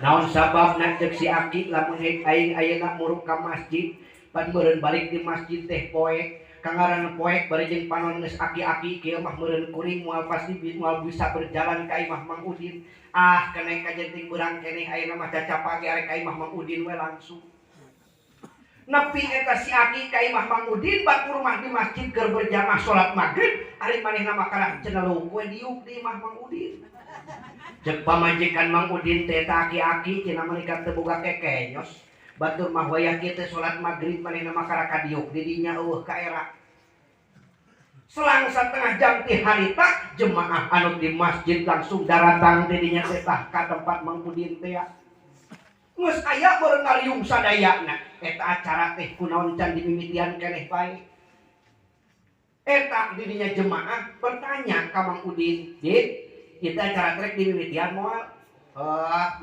Naon sababna ceuk si aki lamun aing ayeuna muruk ka masjid, pan meureun balik di masjid teh poek, kangaran poek bari jeung panon geus aki-aki kieu mah meureun kuring moal pasti moal bisa berjalan ka imah Mang Udin. Ah, keneh kajenting beurang keneh ayeuna mah cacapa ge arek ka imah Mang Udin we langsung. Nepi eta si aki ka imah Mang Udin batur mah di masjid keur berjamaah salat magrib, ari manehna mah kalah cenah leuweung we diuk di imah Mang Udin. Cek pamajikan Mang Udin teh eta aki-aki cenah meuni teu boga kekenyos. Batur mah wayah kieu teh salat magrib manehna mah karaka diuk di dinya eueuh ka era. Selang setengah jam ti harita jemaah anu di masjid langsung daratang di dinya teh tah ka tempat Mang Udin teh. Geus aya meureun ngariung sadayana. Eta acara teh kunaon can dimimitian keneh bae. Eta di dinya jemaah bertanya ka Mang Udin, "Din, kita acara trek dimimitian moal?"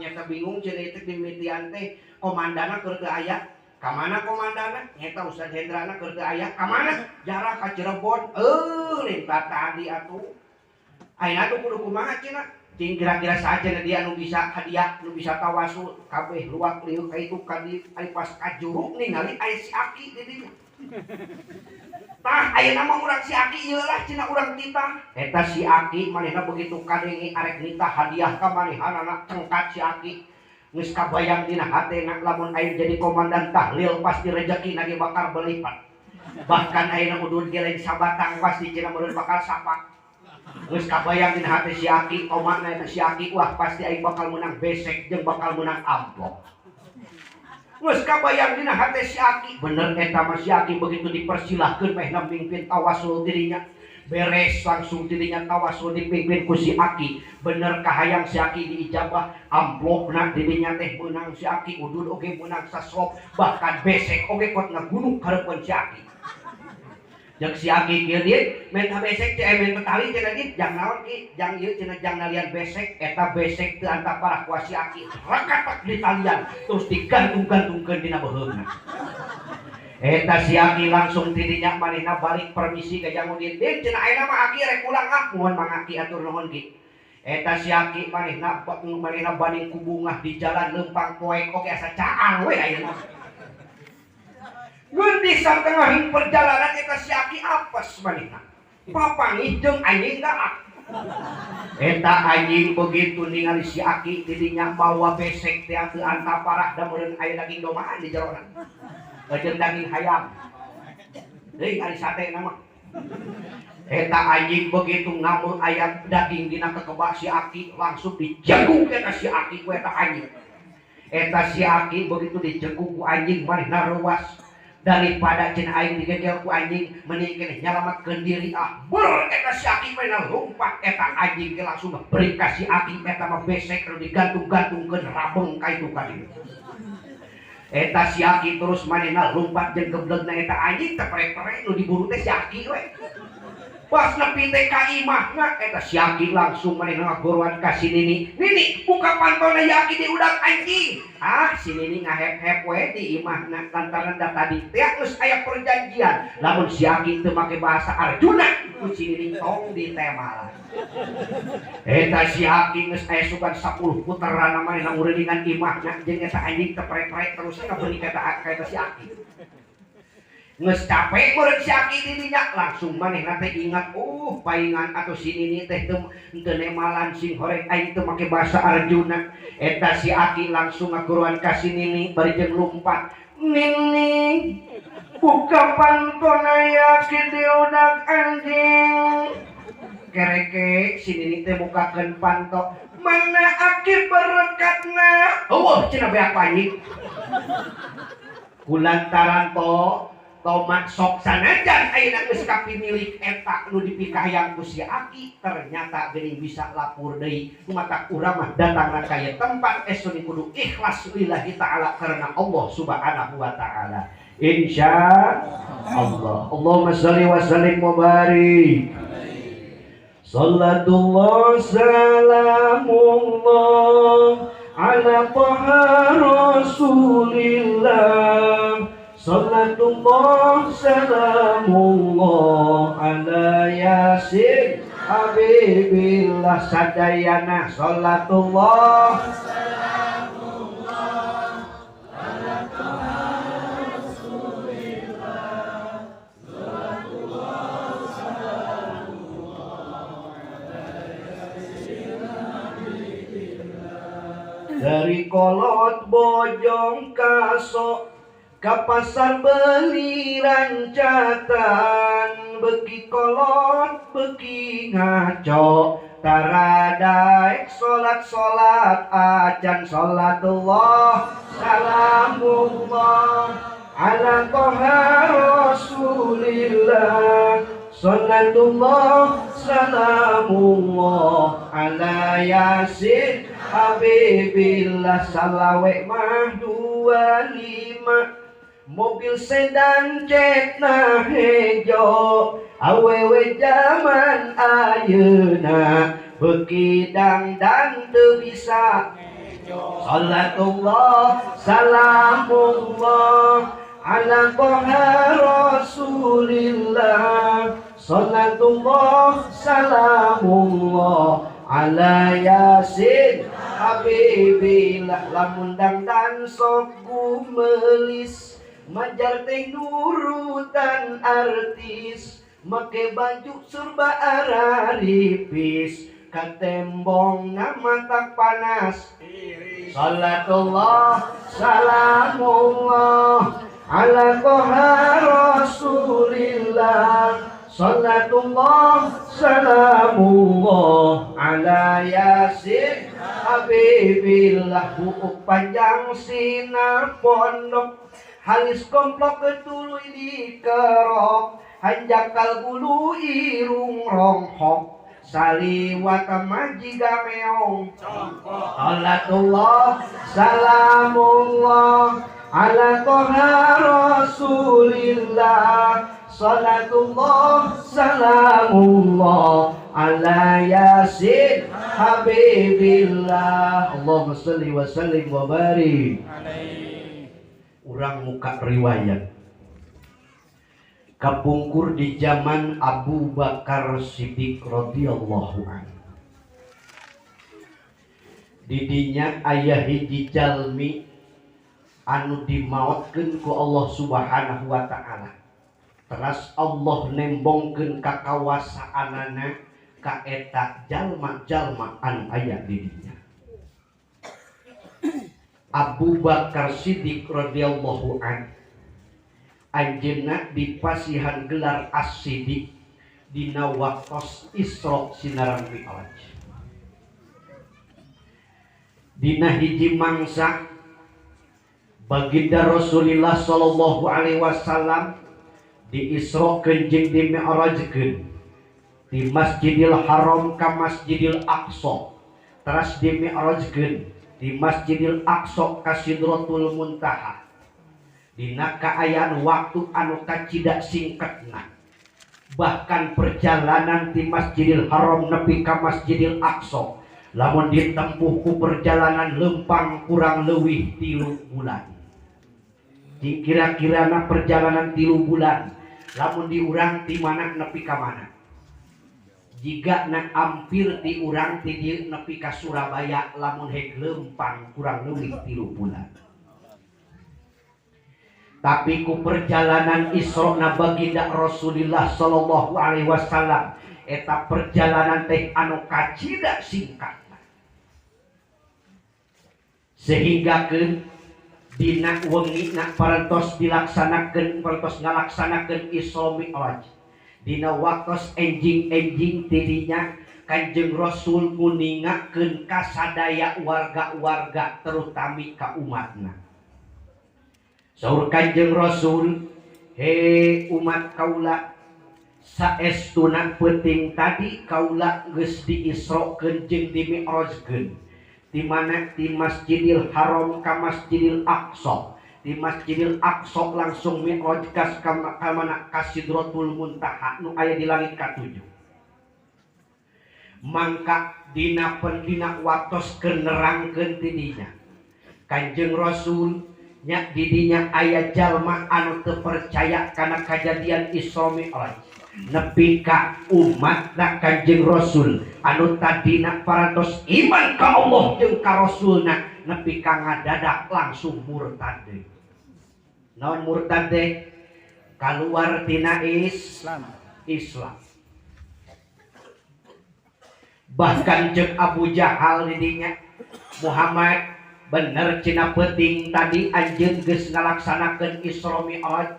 Nyata bingung cenah ieu dimimitian teh komandana keur teu aya. Ka mana komandana? Nyata Ustaz Hendrana keur teu aya. Ka mana? Jarah ka Cirebon. Lintah tadi atuh. Ayeuna tuh kudu kumaha cenah? Cing kira-kira saja dia nu bisa hadiah, nu bisa tawasul, kabeh luak liuk ka itu ka dieu, ari pas ka juruk ningali aya si aki di dinya. Tah ayeuna mah urang si aki ieu lah cenah urang titah. Eta si aki manehna begitu kadenge arek nitah hadiah ka manehanana cengkat si aki. Geus kabayang dina hatena lamun aing jadi komandan tahlil pasti rejeki nage bakal berlipat. Bahkan ayeuna udud ge lain sabatang pasti cenah meureun bakal sapak. Geus kabayang dina hati si aki komakna eta si aki wah pasti aing bakal menang besek jeung bakal menang amplop. Geus kabayang dina hati si aki bener eta mah si aki begitu dipersilahkeun mehna mimpin tawasul dirinya. Beres langsung dirinya tawasul dipimpin ku si aki. Bener kahayang si aki diijabah amplopna dirinya teh meunang si aki udud oge meunang saslop bahkan besek oge kot ngagunung hareupeun si aki. Jeung si aki kieu dieu minta besek teh minta tali cenah dieu jang naon ki jang ieu cenah jang nalian besek eta besek teu antaparah ku si aki rekatak di talian terus digantung-gantungkeun dina beuheungna. Eta si aki langsung tidinya manehna balik permisi ka Jang Udin. Din cenah ayeuna mah aki rek pulang ah mohon mang aki atur nuhun ki. Eta si aki manehna manehna banding ku bungah di jalan leumpang poek oge asa caang we ayeuna. Mun di satengahing perjalanan eta si aki apes manehna. Papanggih jeung anjing galak. Eta anjing begitu ningali si aki tidinya mawa besek teh teu antaparah da meureun aya daging domaan di jerona. Jeung daging hayam. Deui ari sate na mah. Eta anjing begitu ngamul ayam daging dina kekebak si aki langsung dijeguk eta si aki ku eta anjing. Eta si aki begitu dijeguk ku anjing manehna reuas. Daripada cenah aing digegel ku anjing mending keneh nyalametkeun diri ah. Ber eta si aki manehna lompat eta anjing ge langsung beri ka si aki eta mah besek anu digantung-gantungkeun rabeng ka itu ka dieu. Eta si Aki terus manehna lumpat jeung geblegna eta anjing teh prek-prek nu diburu teh si Aki we. Pas nepi teh ka imahna eta si Aki langsung manehna ngagoroan ka si Nini. Nini, buka pantona ya Aki diudak anjing. Ah, si Nini ngahep-hep we di imahna lantaran da tadi teh geus aya perjanjian. Lamun si Aki teu make bahasa Arjuna, ku si Nini tong ditemalan. Eta si Aki geus aya sugan 10 putaran manehna ngurilingan imahna jeung eta anjing teh prek-prek terus ngabeuli ka eta si Aki. Geus capek meureun si Aki di dinya langsung manehna teh ingat paingan atuh si Nini teh teu nemalan sing horeng aing teu make bahasa Arjuna. Eta si Aki langsung ngaguruan ka si Nini bari jeung lumpat. Nini, buka pantona Aki diudak anjing. Kereke si Nini teh bukakeun panto. Mana Aki berekatna? Eueuh cenah beak anjing. Kulantaran to tomat sok sanajan ayeuna geus kapimilik eta nu dipikahayang ku si Aki ternyata geuning bisa lapor deui. Kumatak urang mah datang ka ieu tempat esuk kudu ikhlas lillahi ta'ala karena Allah Subhanahu wa ta'ala. Insya Allah. Allahumma shalli wa sallim wa barik. Salatullah salamullah ala taha Rasulillah. Salatullah salamullah ala Yasin Habibillah. Sadayana salatullah salamullah ala taha Rasulillah. Salatullah salamullah ala Yasin Habibillah. Dari kolot bojong kasok ka pasar beli rancatan, beki kolot beki ngaco, taradaek solat-solat acan. Salatullah salamullah ala toha Rasulillah. Salatullah salamullah ala Yasin Habibillah. Salawe mah 25 mobil sedan cetna hejo, awewe jaman ayeuna beuki dangdang teu bisa. Salatullah salamullah ala toha Rasulillah. Salatullah salamullah ala Yasin Habibillah. Lamun dangdan sok gumelis, majar teh nurutan artis, make baju serba araripis, katembong matak panas. Salatullah salamullah ala toha Rasulillah. Salatullah salamullah ala Yasin Habibillah. Buuk panjang sinar pondok, halis komplok ketuluy dikerok, hanjakal bulu irung ronghok, saliwat majiga meong. Salatullah salamullah ala toha Rasulillah. Salatullah salamullah ala Yasin Habibillah. Allahumma shalli wa sallim wa barik. Urang muka riwayat kapungkur di zaman Abu Bakar Siddiq radhiyallahu anhu. Didinya ayah hiji jalmi anu dimaotkeun ku Allah Subhanahu wa ta'ala. Teras Allah nembongkeun kakawasaanana ka eta jalma-jalma anu aya di dinya. Abu Bakar Siddiq radhiyallahu anhu anjeunna dipasihan gelar As-Siddiq dina waktos Isra sinaran Mi'raj. Dina hiji mangsa baginda Rasulullah sallallahu alaihi wasallam di Isra-keun jeung di Mi'rajkeun di Masjidil Haram ka Masjidil Aqsa, teras di Mi'rajkeun di Masjidil Aqsa ka Sidratul Muntaha. Dina kaayaan waktu anu kacida singkatna. Bahkan perjalanan di Masjidil Haram nepi ka Masjidil Aqsa lamun ditempuh ku perjalanan lempang kurang leuwih 3 bulan. Kira-kirana perjalanan 3 bulan lamun diurang ti mana nepi ka mana? Jika na hampir ti urang ti dieu nepi ka Surabaya lamun hek lempang kurang leuwih 3 bulan. Tapi ku perjalanan Isra na baginda Rasulullah sallallahu alaihi wasallam eta perjalanan teh anu kacida singkat. Sehingga ke dina wengi na parantos dilaksanakeun parantos ngalaksanakeun Isra Mi'raj. Dina waktos enjing-enjing tidinya Kanjeng Rasul nguningakeun kasadaya warga-warga terutami ka umatna. Saur Kanjeng Rasul, he umat kaula, saestuna peuting tadi kaula geus diisrokeun jeung dimi'rajkeun. Di mana di Masjidil Haram ka Masjidil Aqsa. Di Masjidil Aqsa langsung mi'raj ka mana ka Sidratul Muntaha nu aya di langit ka-7. Mangka dina pendina waktos keur nerangkeun ti dinya. Kanjeng Rasul nya didinya aya jalma anu teu percaya kana kajadian Isra Mi'raj. Nepi ka umatna Kanjeng Rasul anu tadina parantos iman ka Allah jeung ka Rasulna nepi ka ngadadak langsung murtad. Naon murtad teh? Kaluar tina Islam. Islam. Bahkan jeung Abu Jahal didinya, Muhammad bener cina peuting tadi anjeun geus ngalaksanakeun Isra Mi'raj.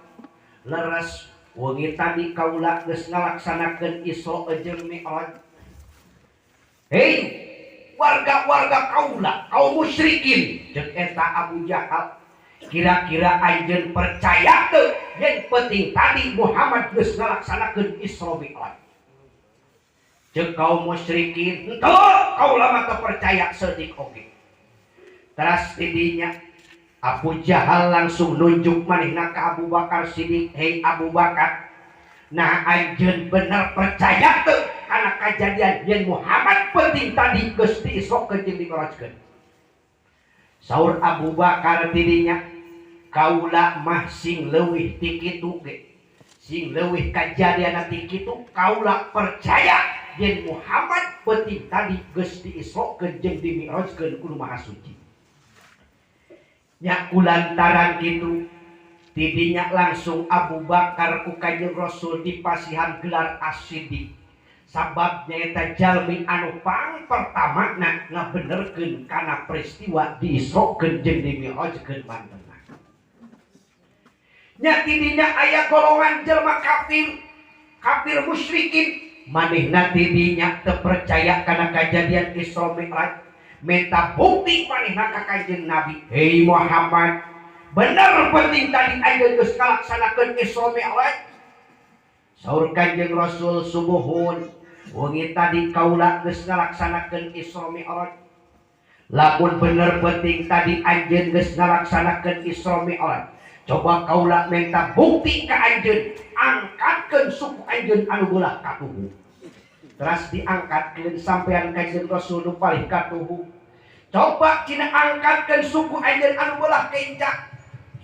Leres wengi tadi kaula geus ngalaksanakeun Isra jeung Mi'raj. Hei warga-warga kaula, kaum musyrikin, jeung eta Abu Jahal, kira-kira anjeun percaya teu yen peuting tadi Muhammad geus ngalaksanakeun Isra Mi'raj? Jeung kaum musyrikin, henteu kaula mah teu percaya seutik oge. Teras tidinya Abu Jahal langsung nunjuk manehna ka Abu Bakar Siddiq, hei Abu Bakar, nah anjeun bener percaya teu kana kajadian yen Muhammad penting tadi geus diisrokeun jeung dimi'rajkeun. Saur Abu Bakar tidinya, kaula mah sing leuwih ti kitu ge, sing leuwih kajadian ti kitu kaula percaya yen Muhammad penting tadi geus diisrokeun jeung dimi'rajkeun ku Maha Suci. Nya kulantaran kitu tidinya langsung Abu Bakar ku Kanjeng Rasul dipasihan gelar As-Siddiq. Sabab nyaeta jalmi anu pang pertamana ngabenerkeun kana peristiwa diisrokeun jeung dimi'rajkeun mantena. Nya tidinya aya golongan jelema kafir, kafir musyrikin, manehna tidinya teu percaya kana kajadian Isra Mi'raj. Minta bukti manehna ka Kanjeng Nabi, hei Muhammad, bener penting tadi anjeun geus ngalaksanakeun Isra Mi'raj. Saur Kanjeng Rasul, subuhun wengi tadi kaula geus ngalaksanakeun Isra Mi'raj. Lamun bener penting tadi anjeun geus ngalaksanakeun Isra Mi'raj, coba kaula minta bukti ka anjeun, angkatkeun suku anjeun anu beulah katuhu. Teras diangkatkeun sampean Kanjeng Rasul nu palih katuhu. Coba cina angkatkeun suku anjeun anu beulah kencak.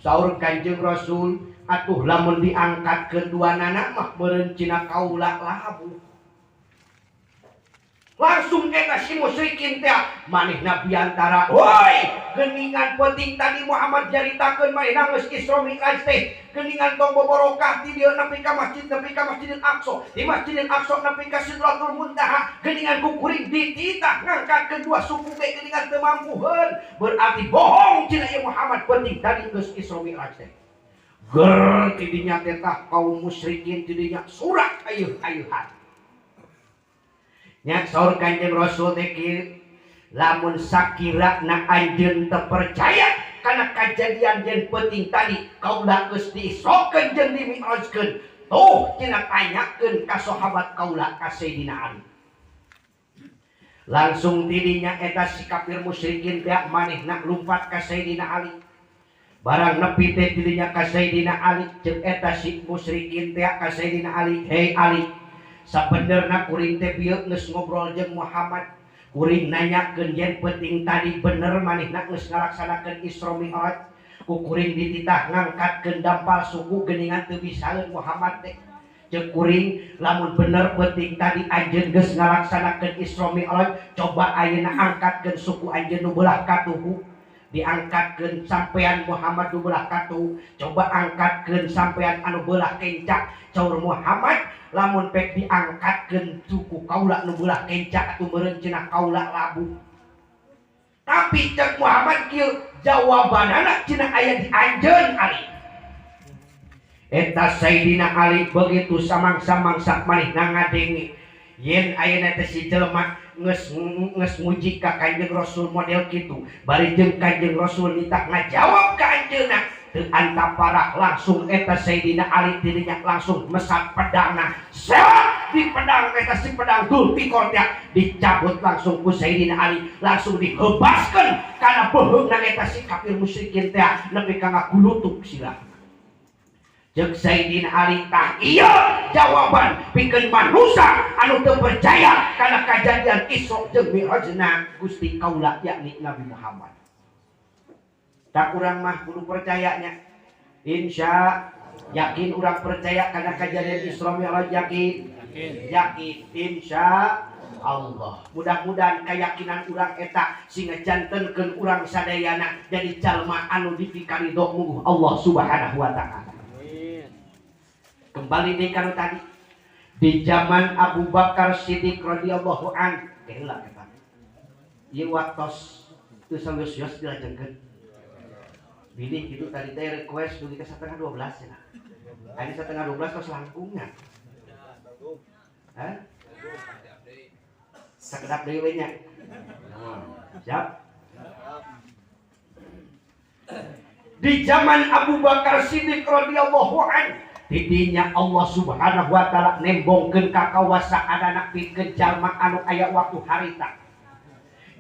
Saur Kanjeng Rasul, atuh lamun diangkatkeun dua nana mah meureun cina kaula labuh. Langsung eta si musyrikin teh manehna biantara, woi geuningan penting tadi Muhammad jaritakeun manehna geus Isra Mi'raj teh, geuningan tong boborokah ti dieu nepi ka masjid, nepi ka Masjidil Aqsa, di Masjidil Aqsa nepi ka Sidratul Muntaha, geuningan ku kuring dititah ngangkatkeun dua suku ge geuningan teu mampuheun, berarti bohong cina ieu Muhammad penting tadi geus Isra Mi'raj teh. Ger tidinya teh tah kaum musyrikin tidinya surak ayeuh-ayeuhan. Nya saur Kanjeng Rasul teh kieu, lamun sakirana anjeun teu percaya kana kajadian yen peuting tadi kaula geus diisrokeun jeung dimi'rajkeun, tuh cenah tanyakeun ka sahabat kaula ka Sayyidina Ali. Langsung tidinya eta si kafir musyrikin teh manehna lumpat ka Sayyidina Ali. Barang nepi teh dirinya ka Sayyidina Ali ceuk eta si musyrikin teh ka Sayyidina Ali, "Hei Ali, sabenerna kuring teh bieu geus ngobrol jeung Muhammad. Kuring nanyakeun yen penting tadi bener manehna geus ngalaksanakeun Isra Mi'raj. Ku kuring dititah ngangkatkeun dampal suku geuningan teu bisaeun Muhammad teh. Ceuk kuring lamun bener penting tadi anjeun geus ngalaksanakeun Isra Mi'raj, coba ayeuna angkatkeun suku anjeun nu belah katuhu." Diangkatkeun sampean Muhammad nu belah katuhu, coba angkatkeun sampean anu belah kencak. Caur Muhammad, lamun pek diangkatkeun suku kaula nu belah kencak atuh meureun cenah kaula labuh. Tapi cek Muhammad kieu, jawabanana cenah aya di anjeun Ali. Eta Sayyidina Ali begitu samang-samang manehna ngadenge yen ayeuna teh si jelema geus geus muji ka Kanjeng Rasul model kitu, bari jeung Kanjeng Rasul nitah ngajawab ka anjeunna teu antaparah, langsung eta Sayyidina Ali dirinya langsung mesat pedangna, sewak di pedang eta si pedang Dzulfiqar teh dicabut langsung ku Sayyidina Ali, langsung dihebaskeun kana beuheungna eta si kafir musyrikin teh nepi ka ngagulutuk sila. Ceuk Sayyidina Ali, tah ieu jawaban pikeun manusia anu teu percaya kana kajadian Isra jeung Mi'rajna Gusti kaula yakni Nabi Muhammad. Tak urang mah kudu percayanya. Insya yakin urang percaya kana kajadian Isra Mi'raj, yakin? Yakin. Insya Allah. Mudah-mudahan keyakinan urang eta sehingga jantenkeun urang sadayana jadi jalma anu dipikaridho mungguh Allah Subhanahu wa taala. Kembali deui kana tadi di zaman Abu Bakar Siddiq radhiyallahu an, heula eta. Ieu waktos teu sanggeus dilajengkeun. Bilih kitu tadi teh request dugi ka 11:30 cenah. Aya 11:30 tos langkungnya. Hah? Sakedap deui we nya. Siap? Di zaman Abu Bakar Siddiq radhiyallahu an, didinya Allah Subhanahu wa taala nembongkeun kakawasaan anak pikeun jalma anu aya waktu harita.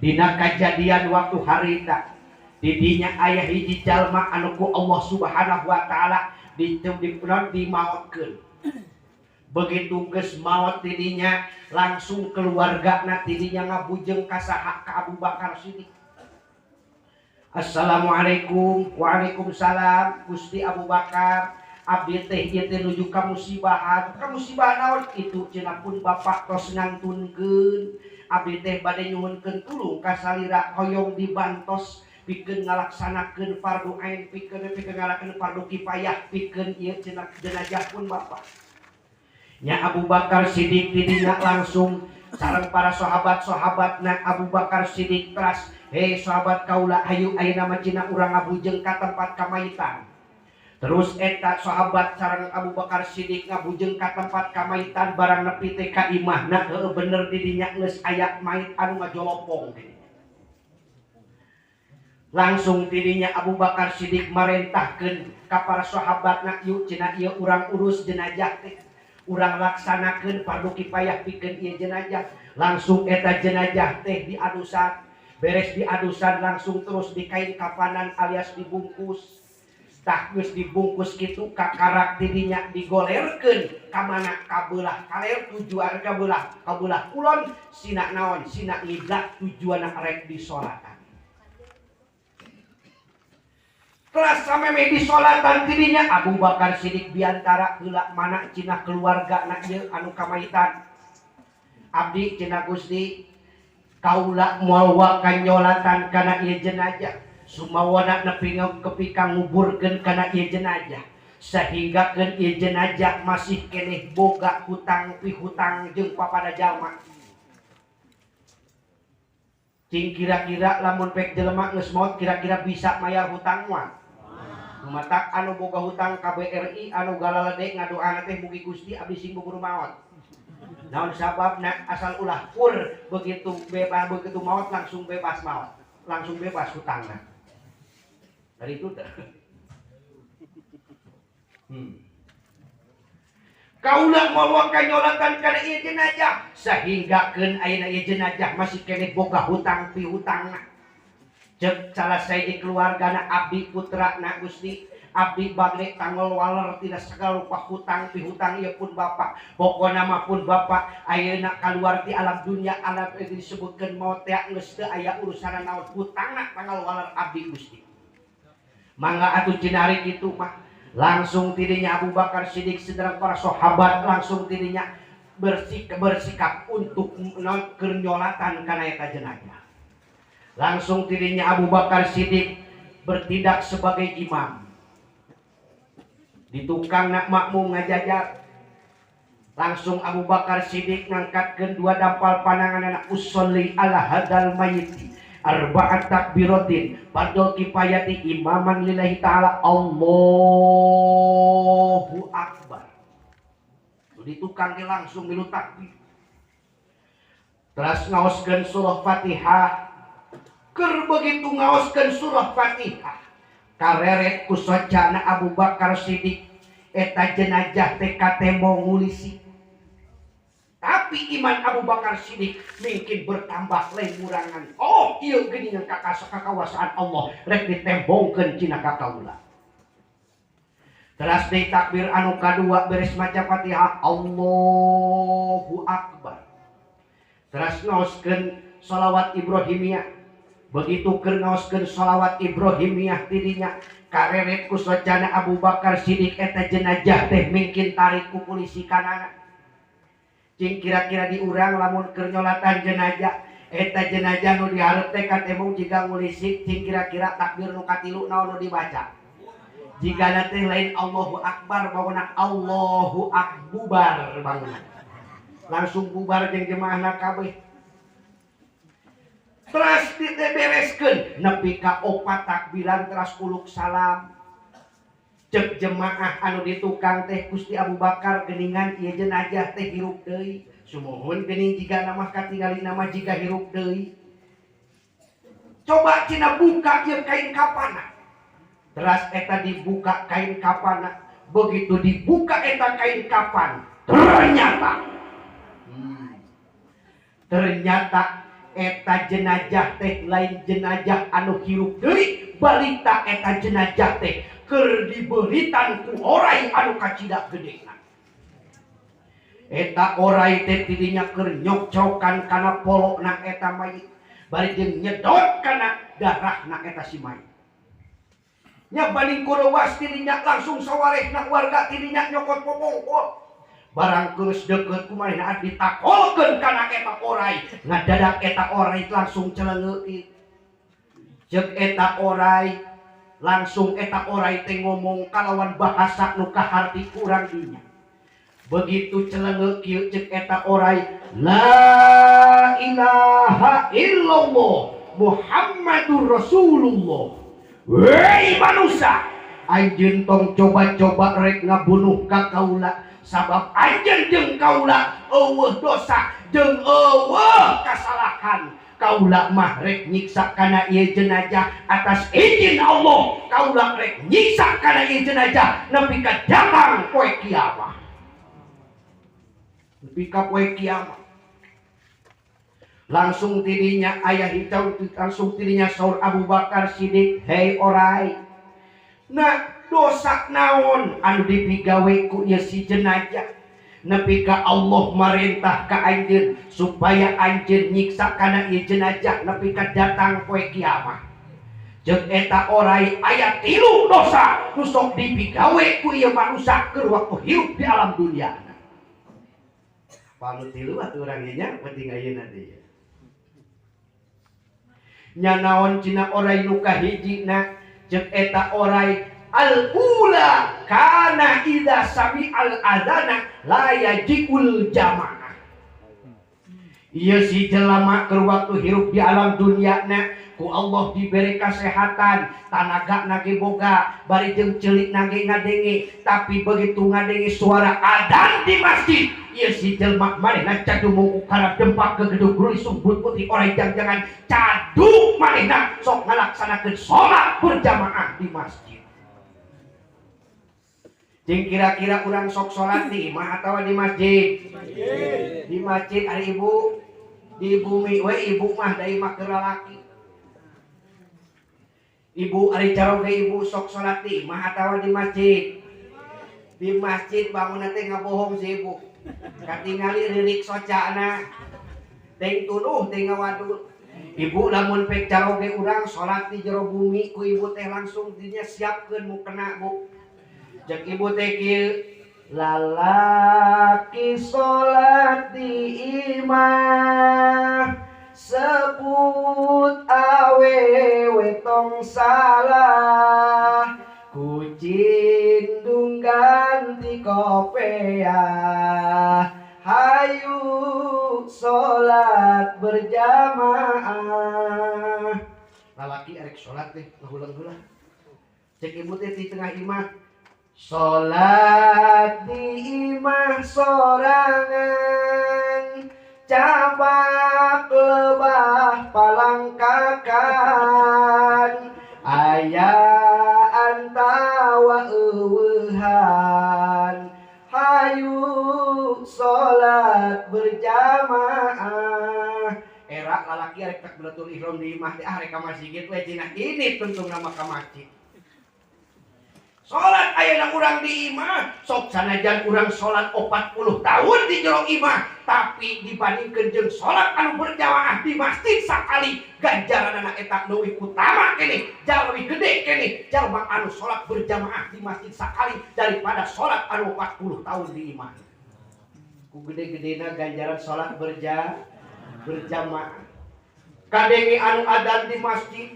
Dina kajadian waktu harita, didinya aya hiji jalma anu ku Allah Subhanahu wa taala dimaotkeun. Begitu geus maot didinya langsung keluargana tidinya ngabujeng ka saha, ka Abu Bakar Siddiq. Assalamualaikum. Waalaikumsalam Gusti Abu Bakar, abdi teh ieu teh nuju ka musibahan. Ka musibah naon itu cenah pun bapak tos ngantunkeun. Abdi teh bade nyuhunkeun tulung ka salira hoyong dibantos pikeun ngalaksanakeun fardu ain, pikeun pikeun ngalaksanakeun fardu kifayah pikeun ieu cenah jenazah pun bapak. Nya Abu Bakar Siddiq tidinya langsung sareng para sahabat-sahabatna Abu Bakar Siddiq teras, hei sahabat kaula, hayu ayeuna mah cenah urang ngabujeng ka tempat kamaitan. Terus eta sahabat sareng Abu Bakar Siddiq ngabujeng ka tempat kamaitan, barang nepi teh ka imahna heueuh bener didinya geus aya mait anu ngajolopong. Langsung tidinya Abu Bakar Siddiq marentahkeun ka para sahabatna, yuk cenah ieu urang urus jenazah teh, urang laksanakeun fardu kifayah pikeun ieu jenazah. Langsung eta jenazah teh diadusan, beres diadusan langsung terus dikain kafanan alias dibungkus. Tah geus dibungkus kitu kakarak tidinya digolerkeun ka mana, ka beulah kaler tujuan ka beulah kulon sina naon sina ngiblat tujuanna rek disolatan. Kelas sameme disolatan tidinya Abu Bakar Siddiq biantara heula mana cenah keluarga na ieu anu kamaitan. Abdi cenah Gusti kaula moal wakanyolatan kana ieu jenazah. Sumawana nepi kepi ka nguburkeun kana ieu jenazah sehingga keun ieu jenazah masih keneh boga hutang pihutang jeung papada jalma. Cing kira-kira lamun pek jelema geus maot kira-kira bisa mayar hutang moal? Matak anu boga hutang ka BRI anu galalede ngadoana teh mugi Gusti abdi sing buburu maot. Naon sababna? Asal ulah pur begitu bebas begitu maot langsung bebas maot, langsung bebas hutangna. Dari itu dah. Kaula moal kanyolatan kana ieu jenazah sehingga keun ayeuna ieu jenazah masih keneh boga hutang pihutangna. Cek salah sahiji keluargana, "Abdi putra na, Gusti, abdi bade tanggel waler tina segala rupa hutang pihutang ieu pun bapak. Pokona mah pun bapak ayeuna kaluar ti alam dunia, alam disebutkeun maot teh geus teu aya urusan naon, hutangna tanggal waler abdi, Gusti." "Mangga atuh," cenah kitu mah. Langsung tidinya Abu Bakar Siddiq sedang para sahabat langsung tidinya bersikap untuk non keur nyolatan kana eta jenazah. Langsung tidinya Abu Bakar Siddiq bertindak sebagai imam di tukang nak makmum ngajajar. Langsung Abu Bakar Siddiq ngangkatkeun dua dampal panangan anak, "Usolli ala hadal mayiti arba'at takbiratin fardhu kifayati imaman lillahi ta'ala, Allahu akbar." Di tukang ge langsung milu takbir, terus ngaoskeun surah Fatihah. Keur begitu ngaoskeun surah Fatihah, kareret ku socana Abu Bakar Siddiq eta jenazah teh katembong ngulisi. Tapi iman Abu Bakar Siddiq mungkin bertambah, lain murangan. Oh, iya, geuningan kakawasaan Allah, rek ditembongkeun cina ka kaula. Teras deui takbir anu kadua, beres maca Fatihah, Allahu Akbar, teras ngaoskeun sholawat Ibrahimiyah. Begitu keur ngaoskeun sholawat Ibrahimiyah, tidinya kareret ku socana Abu Bakar Siddiq eta jenazah teh mungkin tarik ku polisi kanana. Cing kira-kira di urang lamun keur nyolatan jenazah, eta jenazah nu dihareup teh katembong jiga ngulisik, cing kira-kira takbir nu katilu naon nu dibaca? Jika teh lain Allahu Akbar bangunan, Allahu Akbar bangunan, langsung bubar jeung jemaahna kabeh. Teras ditebereskeun nepi ka opat takbiran, teras uluk salam. Cek jemaah anu di tukang teh, "Gusti Abu Bakar, geningan ieu jenazah teh hirup deui." "Sumuhun, geuning jiga nama katingali nama jiga hirup deui. Coba," cina, "buka ieu kain kapana." Teras eta dibuka kain kapana. Begitu dibuka eta kain kapan, ternyata ternyata eta jenazah teh lain jenazah anu hirup deui. Balita eta jenazah teh keur diberitan ku orai anu kacida gedena. Eta orai teh tidinya keur nyokcokan kana polokna eta mayit, bari jeung nyedot kana darahna eta si mayit nya. Baling kurewas tidinya langsung sawarehna warga tidinya nyokot popongkol. Barang geus deukeut, kumaha ditakolkeun kana eta orai, ngadadak eta orai langsung celengeukeun. Ceuk eta orai, langsung eta orai teh ngomong kalawan bahasa nu kaharti kurang dinya. Begitu celenge kieu, ceuk eta orai, "La ilaha illallah Muhammadur Rasulullah. Wei manusia, anjeun tong coba-coba rek ngabunuh ka kaula, sabab anjeun jeung kaula euweuh dosa jeung euweuh kasalahan. Kaula mah rek nyiksa kana ieu jenazah atas izin Allah. Kaula rek nyiksa kana ieu jenazah nepi ka datang poe kiamat, nepi ka poe kiamat." Langsung tidinya ayah hijau, langsung tidinya saur Abu Bakar Siddiq, "Hei orai, nah dosa naon anu dipigawe ku ieu si jenazah nepi ka Allah marentah ka anjeun supaya anjeun nyiksa kana ieu jenazah nepi ka datang poe kiamat?" Jeung eta orai, aya tilu dosa nu sok dipigawe ku ieu manusia keur waktu hirup di alam dunia. Palu tilu atuh urang nya, penting ayeuna teh nya. "Naon?" cina orai. "Nu kahijina," ceuk eta orai, "al ula kana idza sami al adana la yajiul jamaah. Ieu si jelema keur waktu hirup di alam dunia na ku Allah diberi kesehatan, tanaga nage boga, bari jeung celik nage ngadenge. Tapi begitu ngadenge suara adan di masjid, ieu si jelema manehna cadu mung ukara dempak ke gedung grulisung putih orai jang-jangan cadu manehna sok ngalaksanakeun salat berjamaah di masjid." Cing kira-kira urang sok salat di imah atau di masjid? Di masjid. Ari ibu di bumi we, ibu mah da imah keur lalaki. Ibu ari caroge ibu sok salat di imah atawa di masjid? Di masjid bangun teh ngabohong si ibu. Katingali ririk socana. Teuing tunuh teuing ngawadul. Ibu lamun pek caroge urang salat di jero bumi ku ibu teh langsung dinya siapkeun mukena bu. Jeung ibu teh kieu, lalaki salat di imah sebut awewe tong salah, kucindung ganti kopeah, hayu salat berjamaah. Lalaki arek salat teh ngahulang-hulang. Cek ibu teh di tengah imah, salat di imah sorangan, capak lebah palangkakan, aya antawa eueuhan, hayu salat berjamaah. Era lalaki arek takbiratul ihram di imah teh ah rek ka masjid we cenah ini tungtungna mah ka masjid. Salat ayeuna urang di imah, sok sanajan urang salat 40 tahun di jero imah, tapi dibandingkeun jeung salat anu berjamaah di masjid sakali, ganjaranana eta leuwih utama keneh, jauh leuwih gede keneh jalma anu salat berjamaah di masjid sakali daripada salat anu 40 tahun di imah. Ku gede-gedena ganjaran salat berjamaah. Kadenge anu adan di masjid,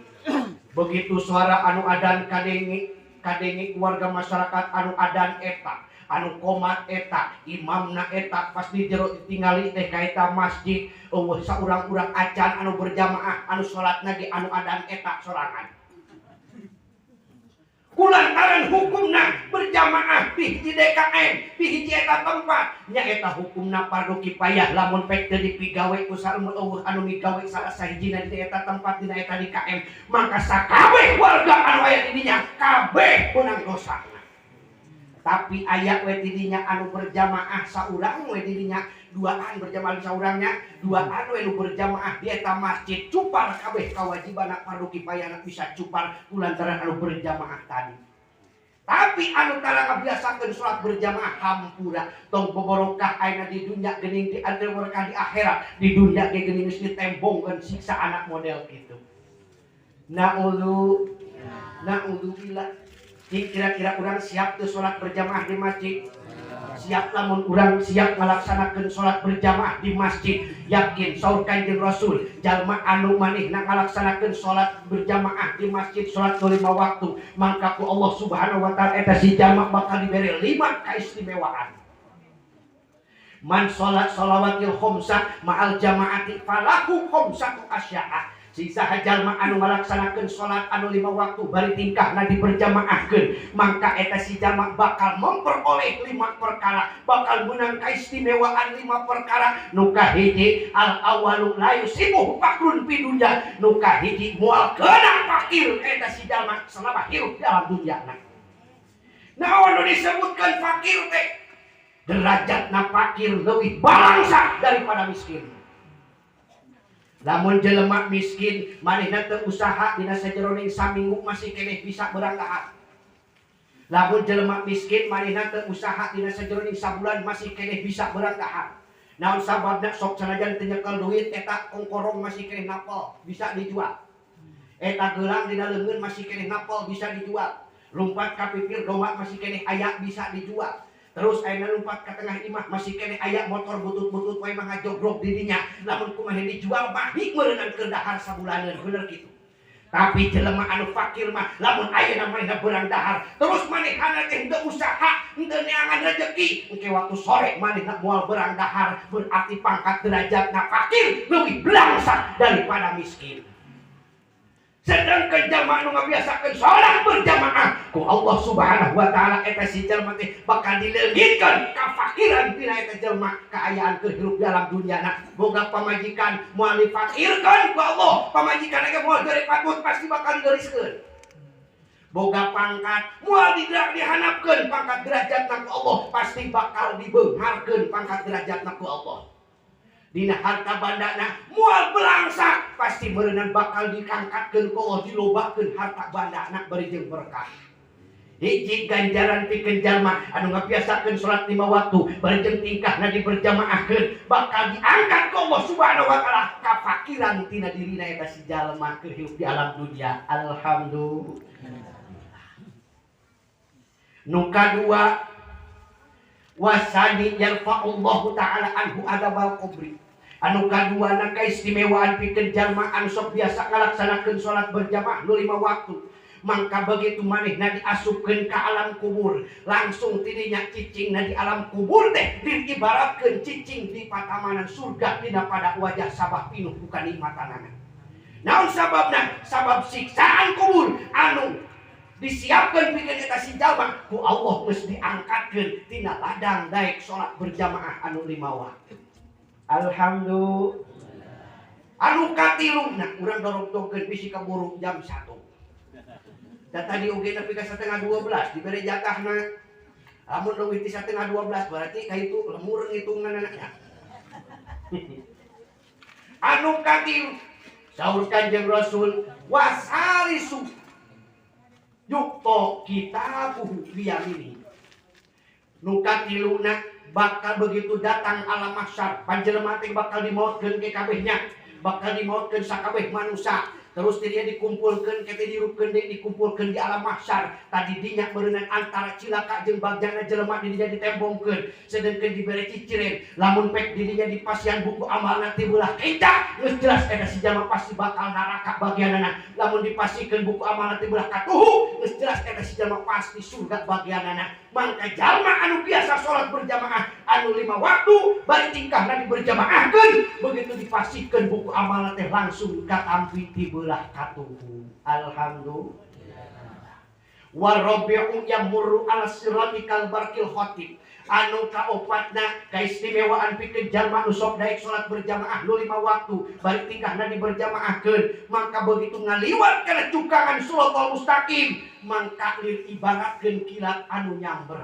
begitu suara anu adan kadenge, kadenge warga masyarakat anu adan eta, anu komat eta, imamna eta, pasti jero ditingali teh ka eta masjid, eueuh saurang-urang acan anu berjamaah, anu salatna ge anu adan eta sorangan. Kulantaran hukumna berjamaah di hiji DKM, di hiji eta tempat, nya eta hukumna fardu kifayah lamun pek teu dipigawe ku sareum eueuh anu migawe salah sahijina di eta tempat dina eta DKM, maka sakabeh warga anu aya di dinya kabeh meunang dosa. Tapi aya we di dinya anu berjamaah saurang we di dinya, duaan berjamaah saurangnya, duaan we nu berjamaah di eta masjid cupar kabeh kewajiban fardu kifayah bisa cupar kulantaran anu berjamaah tadi. Tapi anu tara ngabiasakeun salat berjamaah hampura tong boborokah ayeuna di dunya geuning di akhirat di akhirat, di dunya ge geuning geus ditembongkeun siksa anak model kitu. Na'udzubillah. Kira-kira urang siap teu salat berjamaah di masjid? Siap lamun urang siap ngalaksanakeun salat berjamaah di masjid. Yakin saur Kanjeng Rasul, jalma anu manehna ngalaksanakeun salat berjamaah di masjid salat 5 waktu, mangka ku Allah Subhanahu wa taala eta si jalma bakal dibere 5 kaistimewaan. Man salat shalawatil khamsah ma'al jamaati falahu khamsatu asya'a. Sisa jalma anu ngalaksanakeun salat anu 5 waktu bari tingkahna diberjamaahkeun, mangka eta si jalma bakal memperoleh 5 perkara, bakal menang kaistimewaan 5 perkara. Nu kahiji al awalu la yusibuhu fakrun fi dunya, nu kahiji moal kena fakir eta si jalma selama hirup dalam dunyana. Naon nu disebutkeun fakir teh? Derajatna fakir leuwih balangsa daripada miskin. Lamun jelema miskin manehna teu usaha dina sajeroning saminggu masih keneh bisa beurang dahar. Lamun jelema miskin manehna teu usaha dina sajeroning sabulan masih keneh bisa beurang dahar. Naon sababna sok sanajan teu nyekel duit eta kongkorong masih keneh napel bisa dijual. Eta gelang dina leungeun masih keneh napel bisa dijual. Lumpat ka pipir domba masih keneh aya bisa dijual. Terus ayeuna lumpat ka tengah imah masih keneh aya motor butut-butut wae mah ngajogrok di dinya. Lamun kumaha dijual mah meureunnan keur dahar sabulaneun bener kitu. Tapi jelema anu fakir mah lamun ayeuna manehna beurang dahar terus manehna teh henteu usaha, henteu neangan rezeki, engke waktu sore manehna moal beurang dahar, berarti pangkat derajatna fakir leuwih belangsak daripada miskin. Sedangkan jalma anu ngabiasakeun salat berjamaah ku Allah Subhanahu wa taala eta si jalma teh bakal dileungitkeun kafakiran tina eta jalma kaayaan keur hirup dalam dunyana. Boga pamajikan moal difakirkeun ku Allah, pamajikan ge moal dere patut pasti bakal digeriskeun. Boga pangkat moal dihanapkeun pangkat derajatna ku Allah, pasti bakal dibeungharkeun pangkat derajatna ku Allah. Dina harta bandana moal belangsak pasti meureunan bakal dikangkatkeun ku Allah dilobakeun harta bandana bari jeung berkah. Hiji ganjaran pikeun jalma anu ngabiasakeun salat 5 waktu bari jeung tingkahna diberjamaahkeun bakal diangkat ku Allah Subhanahu wa taala kafakiran tina dirina eta si jalma keur hirup di alam dunia. Alhamdulillah. Nu kadua wasani yarfa'ullahu ta'ala anhu adzabal qabri. Anu kaduana kaistimewaan pikeun jalma anu sok biasa ngalaksanakeun salat berjamaah nu 5 waktu. Mangka begitu manehna diasupkeun ka alam kubur langsung tidinya cicingna di alam kubur teh diibaratkeun cicing di patamanan surga dina pada wajah sabah pinuh ku kanikmatanana. Naon sababna? Sabab siksaan kubur anu disiapkeun pikeun eta si jalma ku Allah geus diangkatkeun tina ladang daek salat berjamaah anu 5 waktu. Alhamdulillah. Anu katiluna urang dorong-dongkeun bisi kaburu jam 1. Da tadi oge nepi ka 11:30 dibere jatahna. Lamun leuwih ti 11:30 berarti ka itu lemur ngitunganna nya. Anu katilu saur Kanjeng Rasul wasalisu yukto kitabuhu biyamini. Nu katiluna bakal begitu datang alam mahsyar panjelema teh bakal dimautkeun ke kabehnya, bakal dimautkeun sakabeh manusia. Terus dia dikumpulkan, kete dirupkeun deui dikumpulkeun di alam mahsyar. Tadi dinya berenang antara cilaka jeung bagjana jelema di dinya ditembongkeun, sedengkeun dibere ciciren. Lamun pek di dinya dipasihan buku amalna ti beulah kita, geus jelas eta si jalma pasti bakal neraka bagianana. Lamun dipasikeun buku amalna ti beulah katuhu, geus jelas eta si jalma pasti surga bagianana. Mangka jalma anu biasa salat berjamaah anu 5 waktu bari tingkahna diberjamaahkeun, begitu dipasikeun buku amalna teh langsung katampi ti beulah katuhu. Alhamdulillah. Warabi'u yamurru ala sirati kal barqil khatib. Anu kaopatna kaistimewaan pikeun jalma nu sok daek salat berjamaah nu 5 waktu bari tingkahna diberjamaahkeun, mangka begitu ngaliwat kana cukangan siratal mustaqim mangka lir ibaratkeun kilat anu nyamber.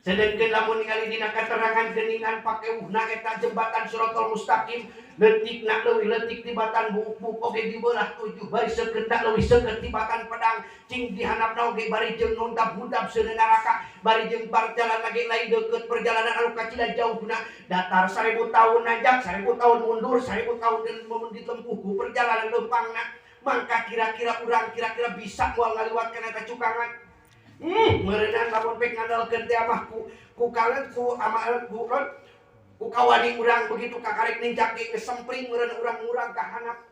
Sedengkeun lamun ningali dina katerangan geuningan pakeuhna eta jembatan siratal mustaqim leutikna leuwih leutik tibatan buuk-buuk oge dibelah 7 bari seukeutna leuwih seukeut tibatan pedang cing dihandapna oge bari jeung nundap-hundap seuneu neraka bari jeung perjalanan lagi lain deukeut perjalanan anu kacida jauhna datar 1000 tahun nanjak 1000 tahun mundur 1000 tahun ditempuh ku perjalanan leumpangna mangka kira-kira urang kira-kira bisa moal ngaliwat kana eta cukangan. Meureunan lamun pek ngandalkeun teh amah ku kangen ku amal ku ku kawani urang begitu kakarek ninjak ge geus sempring meureun urang-urang ka handap.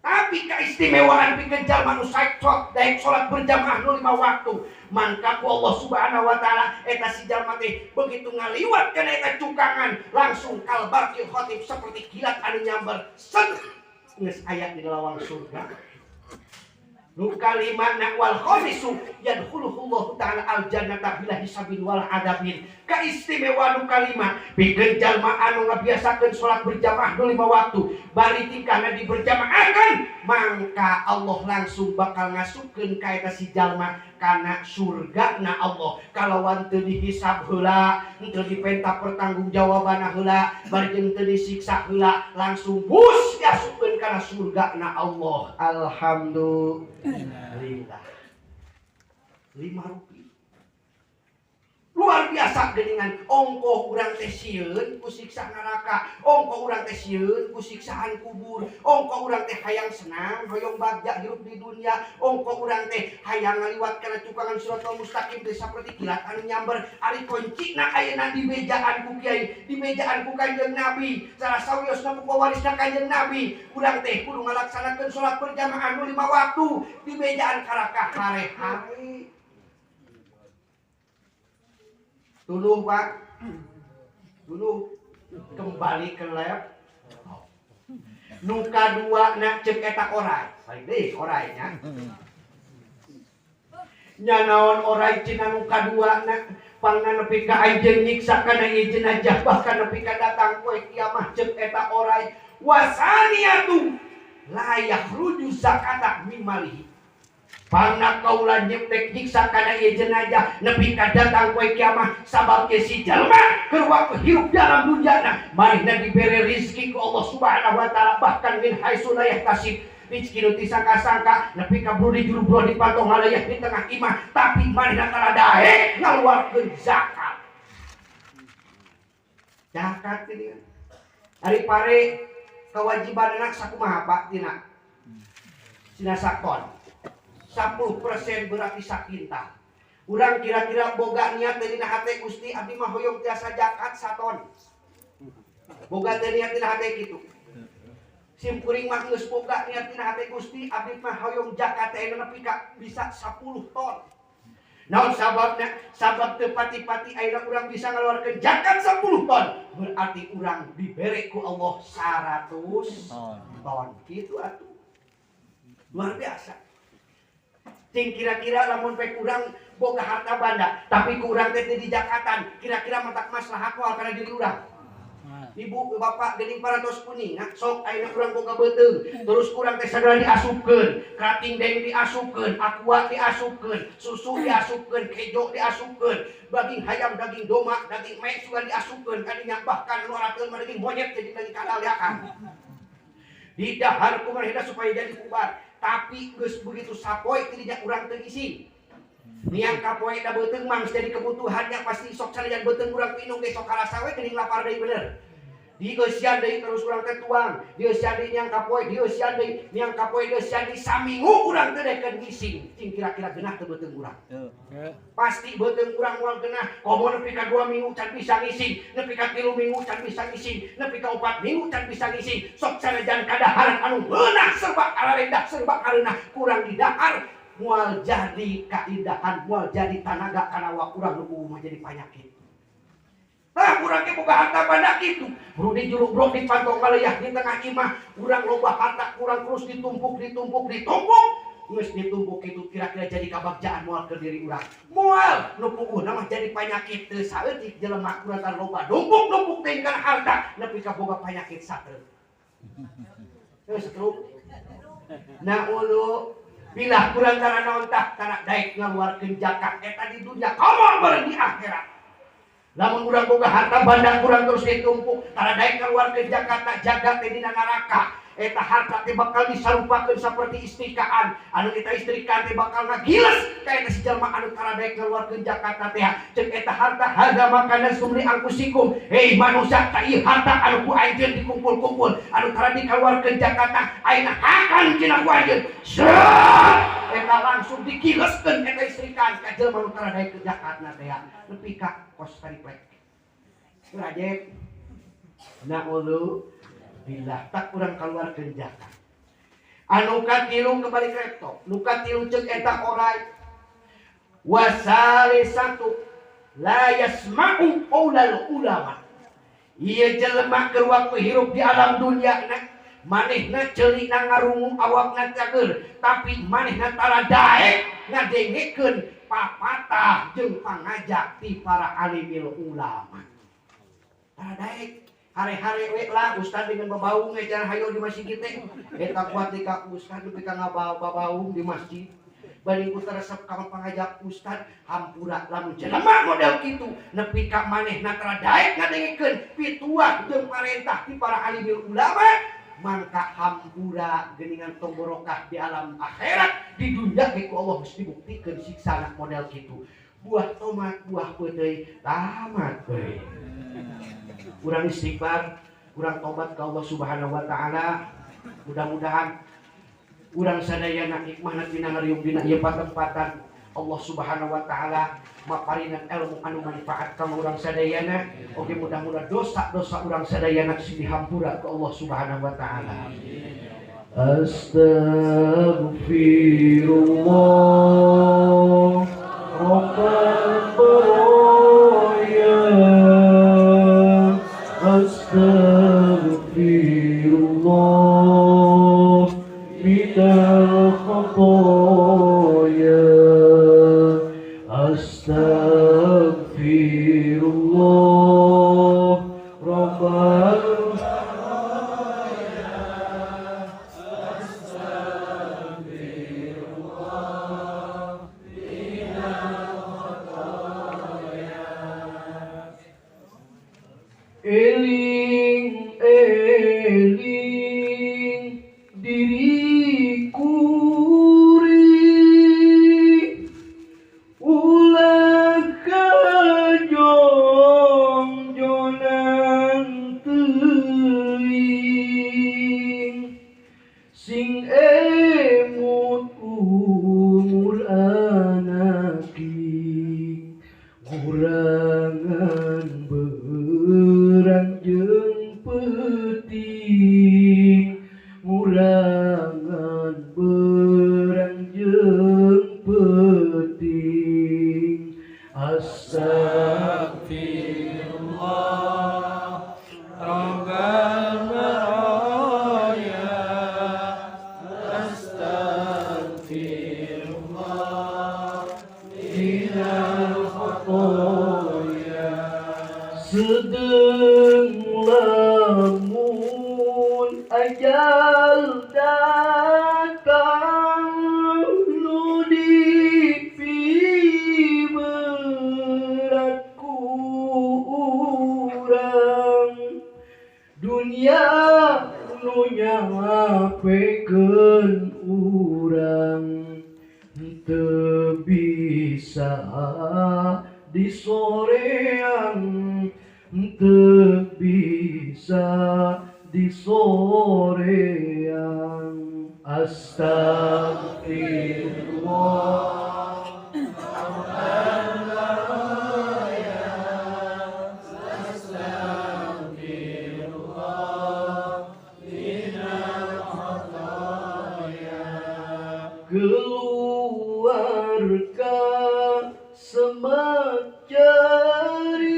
Tapi keistimewaan pikeun jalma nu saekot daek salat berjamaah nu 5 waktu mangka ku Allah Subhanahu wa taala eta si jalma teh begitu ngaliwat kana eta cukangan langsung kalbarqil khatib seperti kilat anu nyamber set geus aya di lawang surga. Nu kalima na wal khamisu yadkhuluhullahu ta'ala al jannata bila hisabin wal adabin. Kaistimewaan nu kalima pikeun jalma anu ngabiasakeun salat berjamaah nu 5 waktu bari tingkahna diberjamaahkeun mangka Allah langsung bakal ngasupkeun ka eta si jalma kana surgana Allah kalawan teu dihisab heula, teu dipenta pertanggungjawabanna heula, bari jeung teu disiksa heula, langsung bus diasupkeun kana surgana Allah. Alhamdulillah. 5 rupiah. Luar biasa geuningan ongkoh urang teh sieun ku siksa neraka, ongkoh urang teh sieun ku siksaan kubur, ongkoh urang teh hayang senang, hoyong bagja hirup di dunia, ongkoh urang teh hayang ngaliwat kana cukangan siratal mustaqim teh saperti kilat anu nyamber. Ari kuncina ayeuna di bejaan ku kiai, di bejaan ku Kanjeng Nabi, salah sawiosna ku warisna Kanjeng Nabi, urang teh kudu ngalaksanakeun salat berjamaah nu 5 waktu di bejaan karakah hare-hare. Dulu Pak, dulu kembali ke lab. Nuka dua nak cek eta orai, balik deh orainya. Nya naon orai cina nuka dua nak pangna nepi ka anjeun nyiksa kana ieu jenazah bahkan nepi ka datang poe kiamah cek eta orai wasaniatu la yakhruju zakata min malihi. Pangna kaula nyepek nyiksa kana ieu jenazah nepi ka datang poe kiamah sabab ke si jalma keur waktu hirup dalam dunyana manehna dibere rezeki ku Allah Subhanahu wa taala bahkan min haitsu la yahtasib. Rizki nu disangka-sangka nepi ka buru di juru di pantong halayah di tengah imah tapi manehna tara daek ngaluarkeun zakat. Zakat ini ari pare kewajiban anak sakumaha Pak tina sina sakon 10% berarti sakinta. Urang kira-kira boga niat dina hate Gusti abdi mah hoyong tiasa zakat saton. Boga teh niat dina hate kitu. Sim kuring mah geus boga niat dina hate Gusti abdi mah hoyong zakat teh nepi ka bisa 10 ton. Naon sababna? Sabab teu pati-pati ayeuna urang bisa ngaluarkeun zakat 10 ton. Berarti urang dibere ku Allah 100 ton. Kitu atuh. Luar biasa. Cing kira-kira lamun pek urang boga harta banda tapi ku urang teh di jakatan kira-kira matak maslahat moal kana diri urang. Ibu bapak geuning parantos kuning nah sok ayeuna urang boga beuteung terus kurang teh sagala diasupkeun, krating deng diasupkeun, aqua diasupkeun, susu diasupkeun, kejo diasupkeun, daging hayam, daging domba, daging meek sugan diasupkeun kadinya bahkan nu arateun mah daging monyet jadi daging kadal diakan. Didahar ku manehna supaya jadi kubar. Tapi geus begitu sapoe tidinya urang teu ngising. Niang kapoe da beuteung mah geus jadi kebutuhannya pasti sok sanajan beuteung urang minum ge sok karasa we geuning lapar deui bener. Dieusian deui terus urang teh tuang, dieusian deui niang kapoe, dieusian deui niang kapoe, dieusian deui saminggu urang teu dekeun ngising. Cing kira-kira genah teu beuteung urang? Pasti beuteung urang moal genah. Komo nepi ka 2 minggu can bisa ngising, nepi ka 3 minggu can bisa ngising, nepi ka 4 minggu can bisa ngising. Sok sanajan kadaharan anu meunah serba kararendah serba kareunah kurang didahar moal jadi kaindahan, moal jadi tanaga kana awak urang nu mah jadi panyakit. Nah, urang ge boga harta banda kitu. Buru di juru brok di pantong kaleyah di tengah imah, urang loba harta kurang terus ditumpuk ditumpuk ditumpuk. Geus ditumpuk kitu kira-kira jadi kabagjaan moal ke diri urang. Moal nu puguhna mah jadi panyakit teu saeutik jelema urang teh loba numpuk-numpuk teh kana harta nepi ka boga panyakit sateuk. Geus stroke. Nah ulu bilah kurang tara naon tah tara daek ngaluarkeun zakat eta di dunya komo bareng di akhirat. Lamun urang boga harta banda kurang terus ditumpuk tara daek ngaluarkeun zakat jaga teh dina neraka. Eta harta teh bakal disarupakeun saperti istrikaan anu eta istrikaan teh bakal ngagiles ka eta si jalma anu tara daek ngaluarkeun zakat teh. Ceuk eta harta harga makanan sumri angkusikum. Hei manusia ta ieu harta anu ku anjeun dikumpul-kumpul anu tara dikaluarkeun zakat ayeuna hakan cenah ku anjeun. Eta langsung digileskeun eta istrikaan ka jelema anu tara daek zakatna teh nepi ka kos triplek. Rajet naulu billah tak kurang keluarkeun zakat. Anu katilu kembali ke laptop. Nu katilu ceuk eta orai. Wasalisatu la yasma'u qaulal ulama. Ieu jelema keur waktu hirup di alam dunia na manehna ceulina ngarungu awakna cager tapi manehna tara daek ngadengekeun papatah jeung pangajak ti para alimil ulama. Tara daek hare-hare we lah ustad dengan babaung ge jangan hayo di masjid teh. Eta kuat di ka ustad nepi ka ngababaung di masjid. Bari ku teresep ka pangajak ustad hampura lamun jelema model kitu nepi ka manehna tara daek ngadengekeun pituah jeung parentah ti para alimil ulama mangka hampura geuningan tong barokah di alam akhirat di dunya ge ku Allah geus dibuktikeun siksana model kitu. Buah tomat, buah peuteuy, tamat we. Urang istighfar, urang tobat ka Allah Subhanahu wa taala. Mudah-mudahan urang sadayana hikmahna tina ngariung dina ieu patempatan Allah Subhanahu wa taala maparinan ilmu anu manfaat ka urang sadayana. Oge mudah-mudahan dosa-dosa urang sadayana sing dihampura ku Allah Subhanahu wa taala. Astaghfirullah Rabbal baraya, astaghfirullah minal khataya, astaghfirullah Rabbal baraya, astaghfirullah peuting Astaghfirullah Rabbal baraya Astaghfirullah minal khotoya Sedeng lamun ajal datang nu dipiberat ku urang dunia nu nyapekeun urang teu bisa disoreang teu bisa disoreang Astaghfirullah Rabbal baraya Astaghfirullah minal khotoya Keluarga semak cerik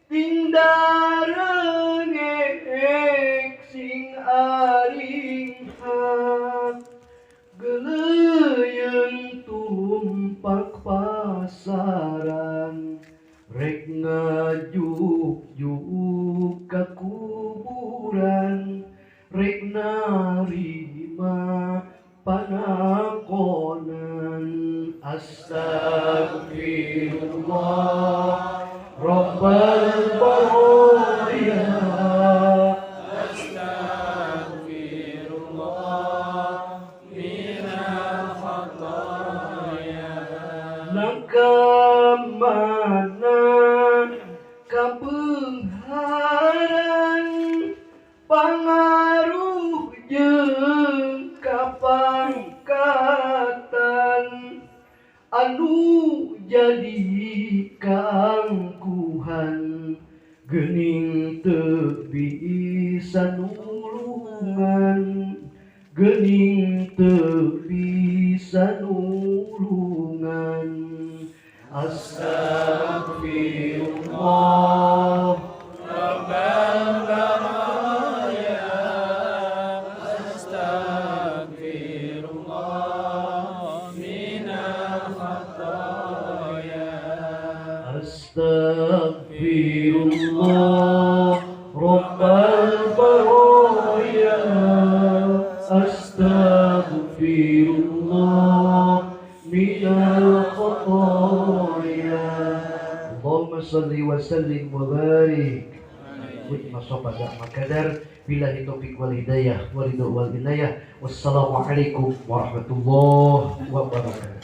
tindarengek sing aringhak geleuyeung tumpak pasaran rek ngajuk-juk ka kuburan rek narima panakonan Astaghfirullah Rabbal baraya Astaghfirullah minal khotoya Nakamana kabeungharan pangaruh jeung kapangkatan anu jadi kaangkuhan geuning teu bisa nulungan geuning teu bisa nulungan Astaghfirullah Rabbal baraya Astaghfirullah minal khotoya Astaghfirullah Rabbal baraya Astaghfirullah minal khotoya Allahumma salli wa sallim wa barik makadar billahi taufiq wal hidayah wa ridho wal inayah. Wassalamualaikum warahmatullahi wabarakatuh.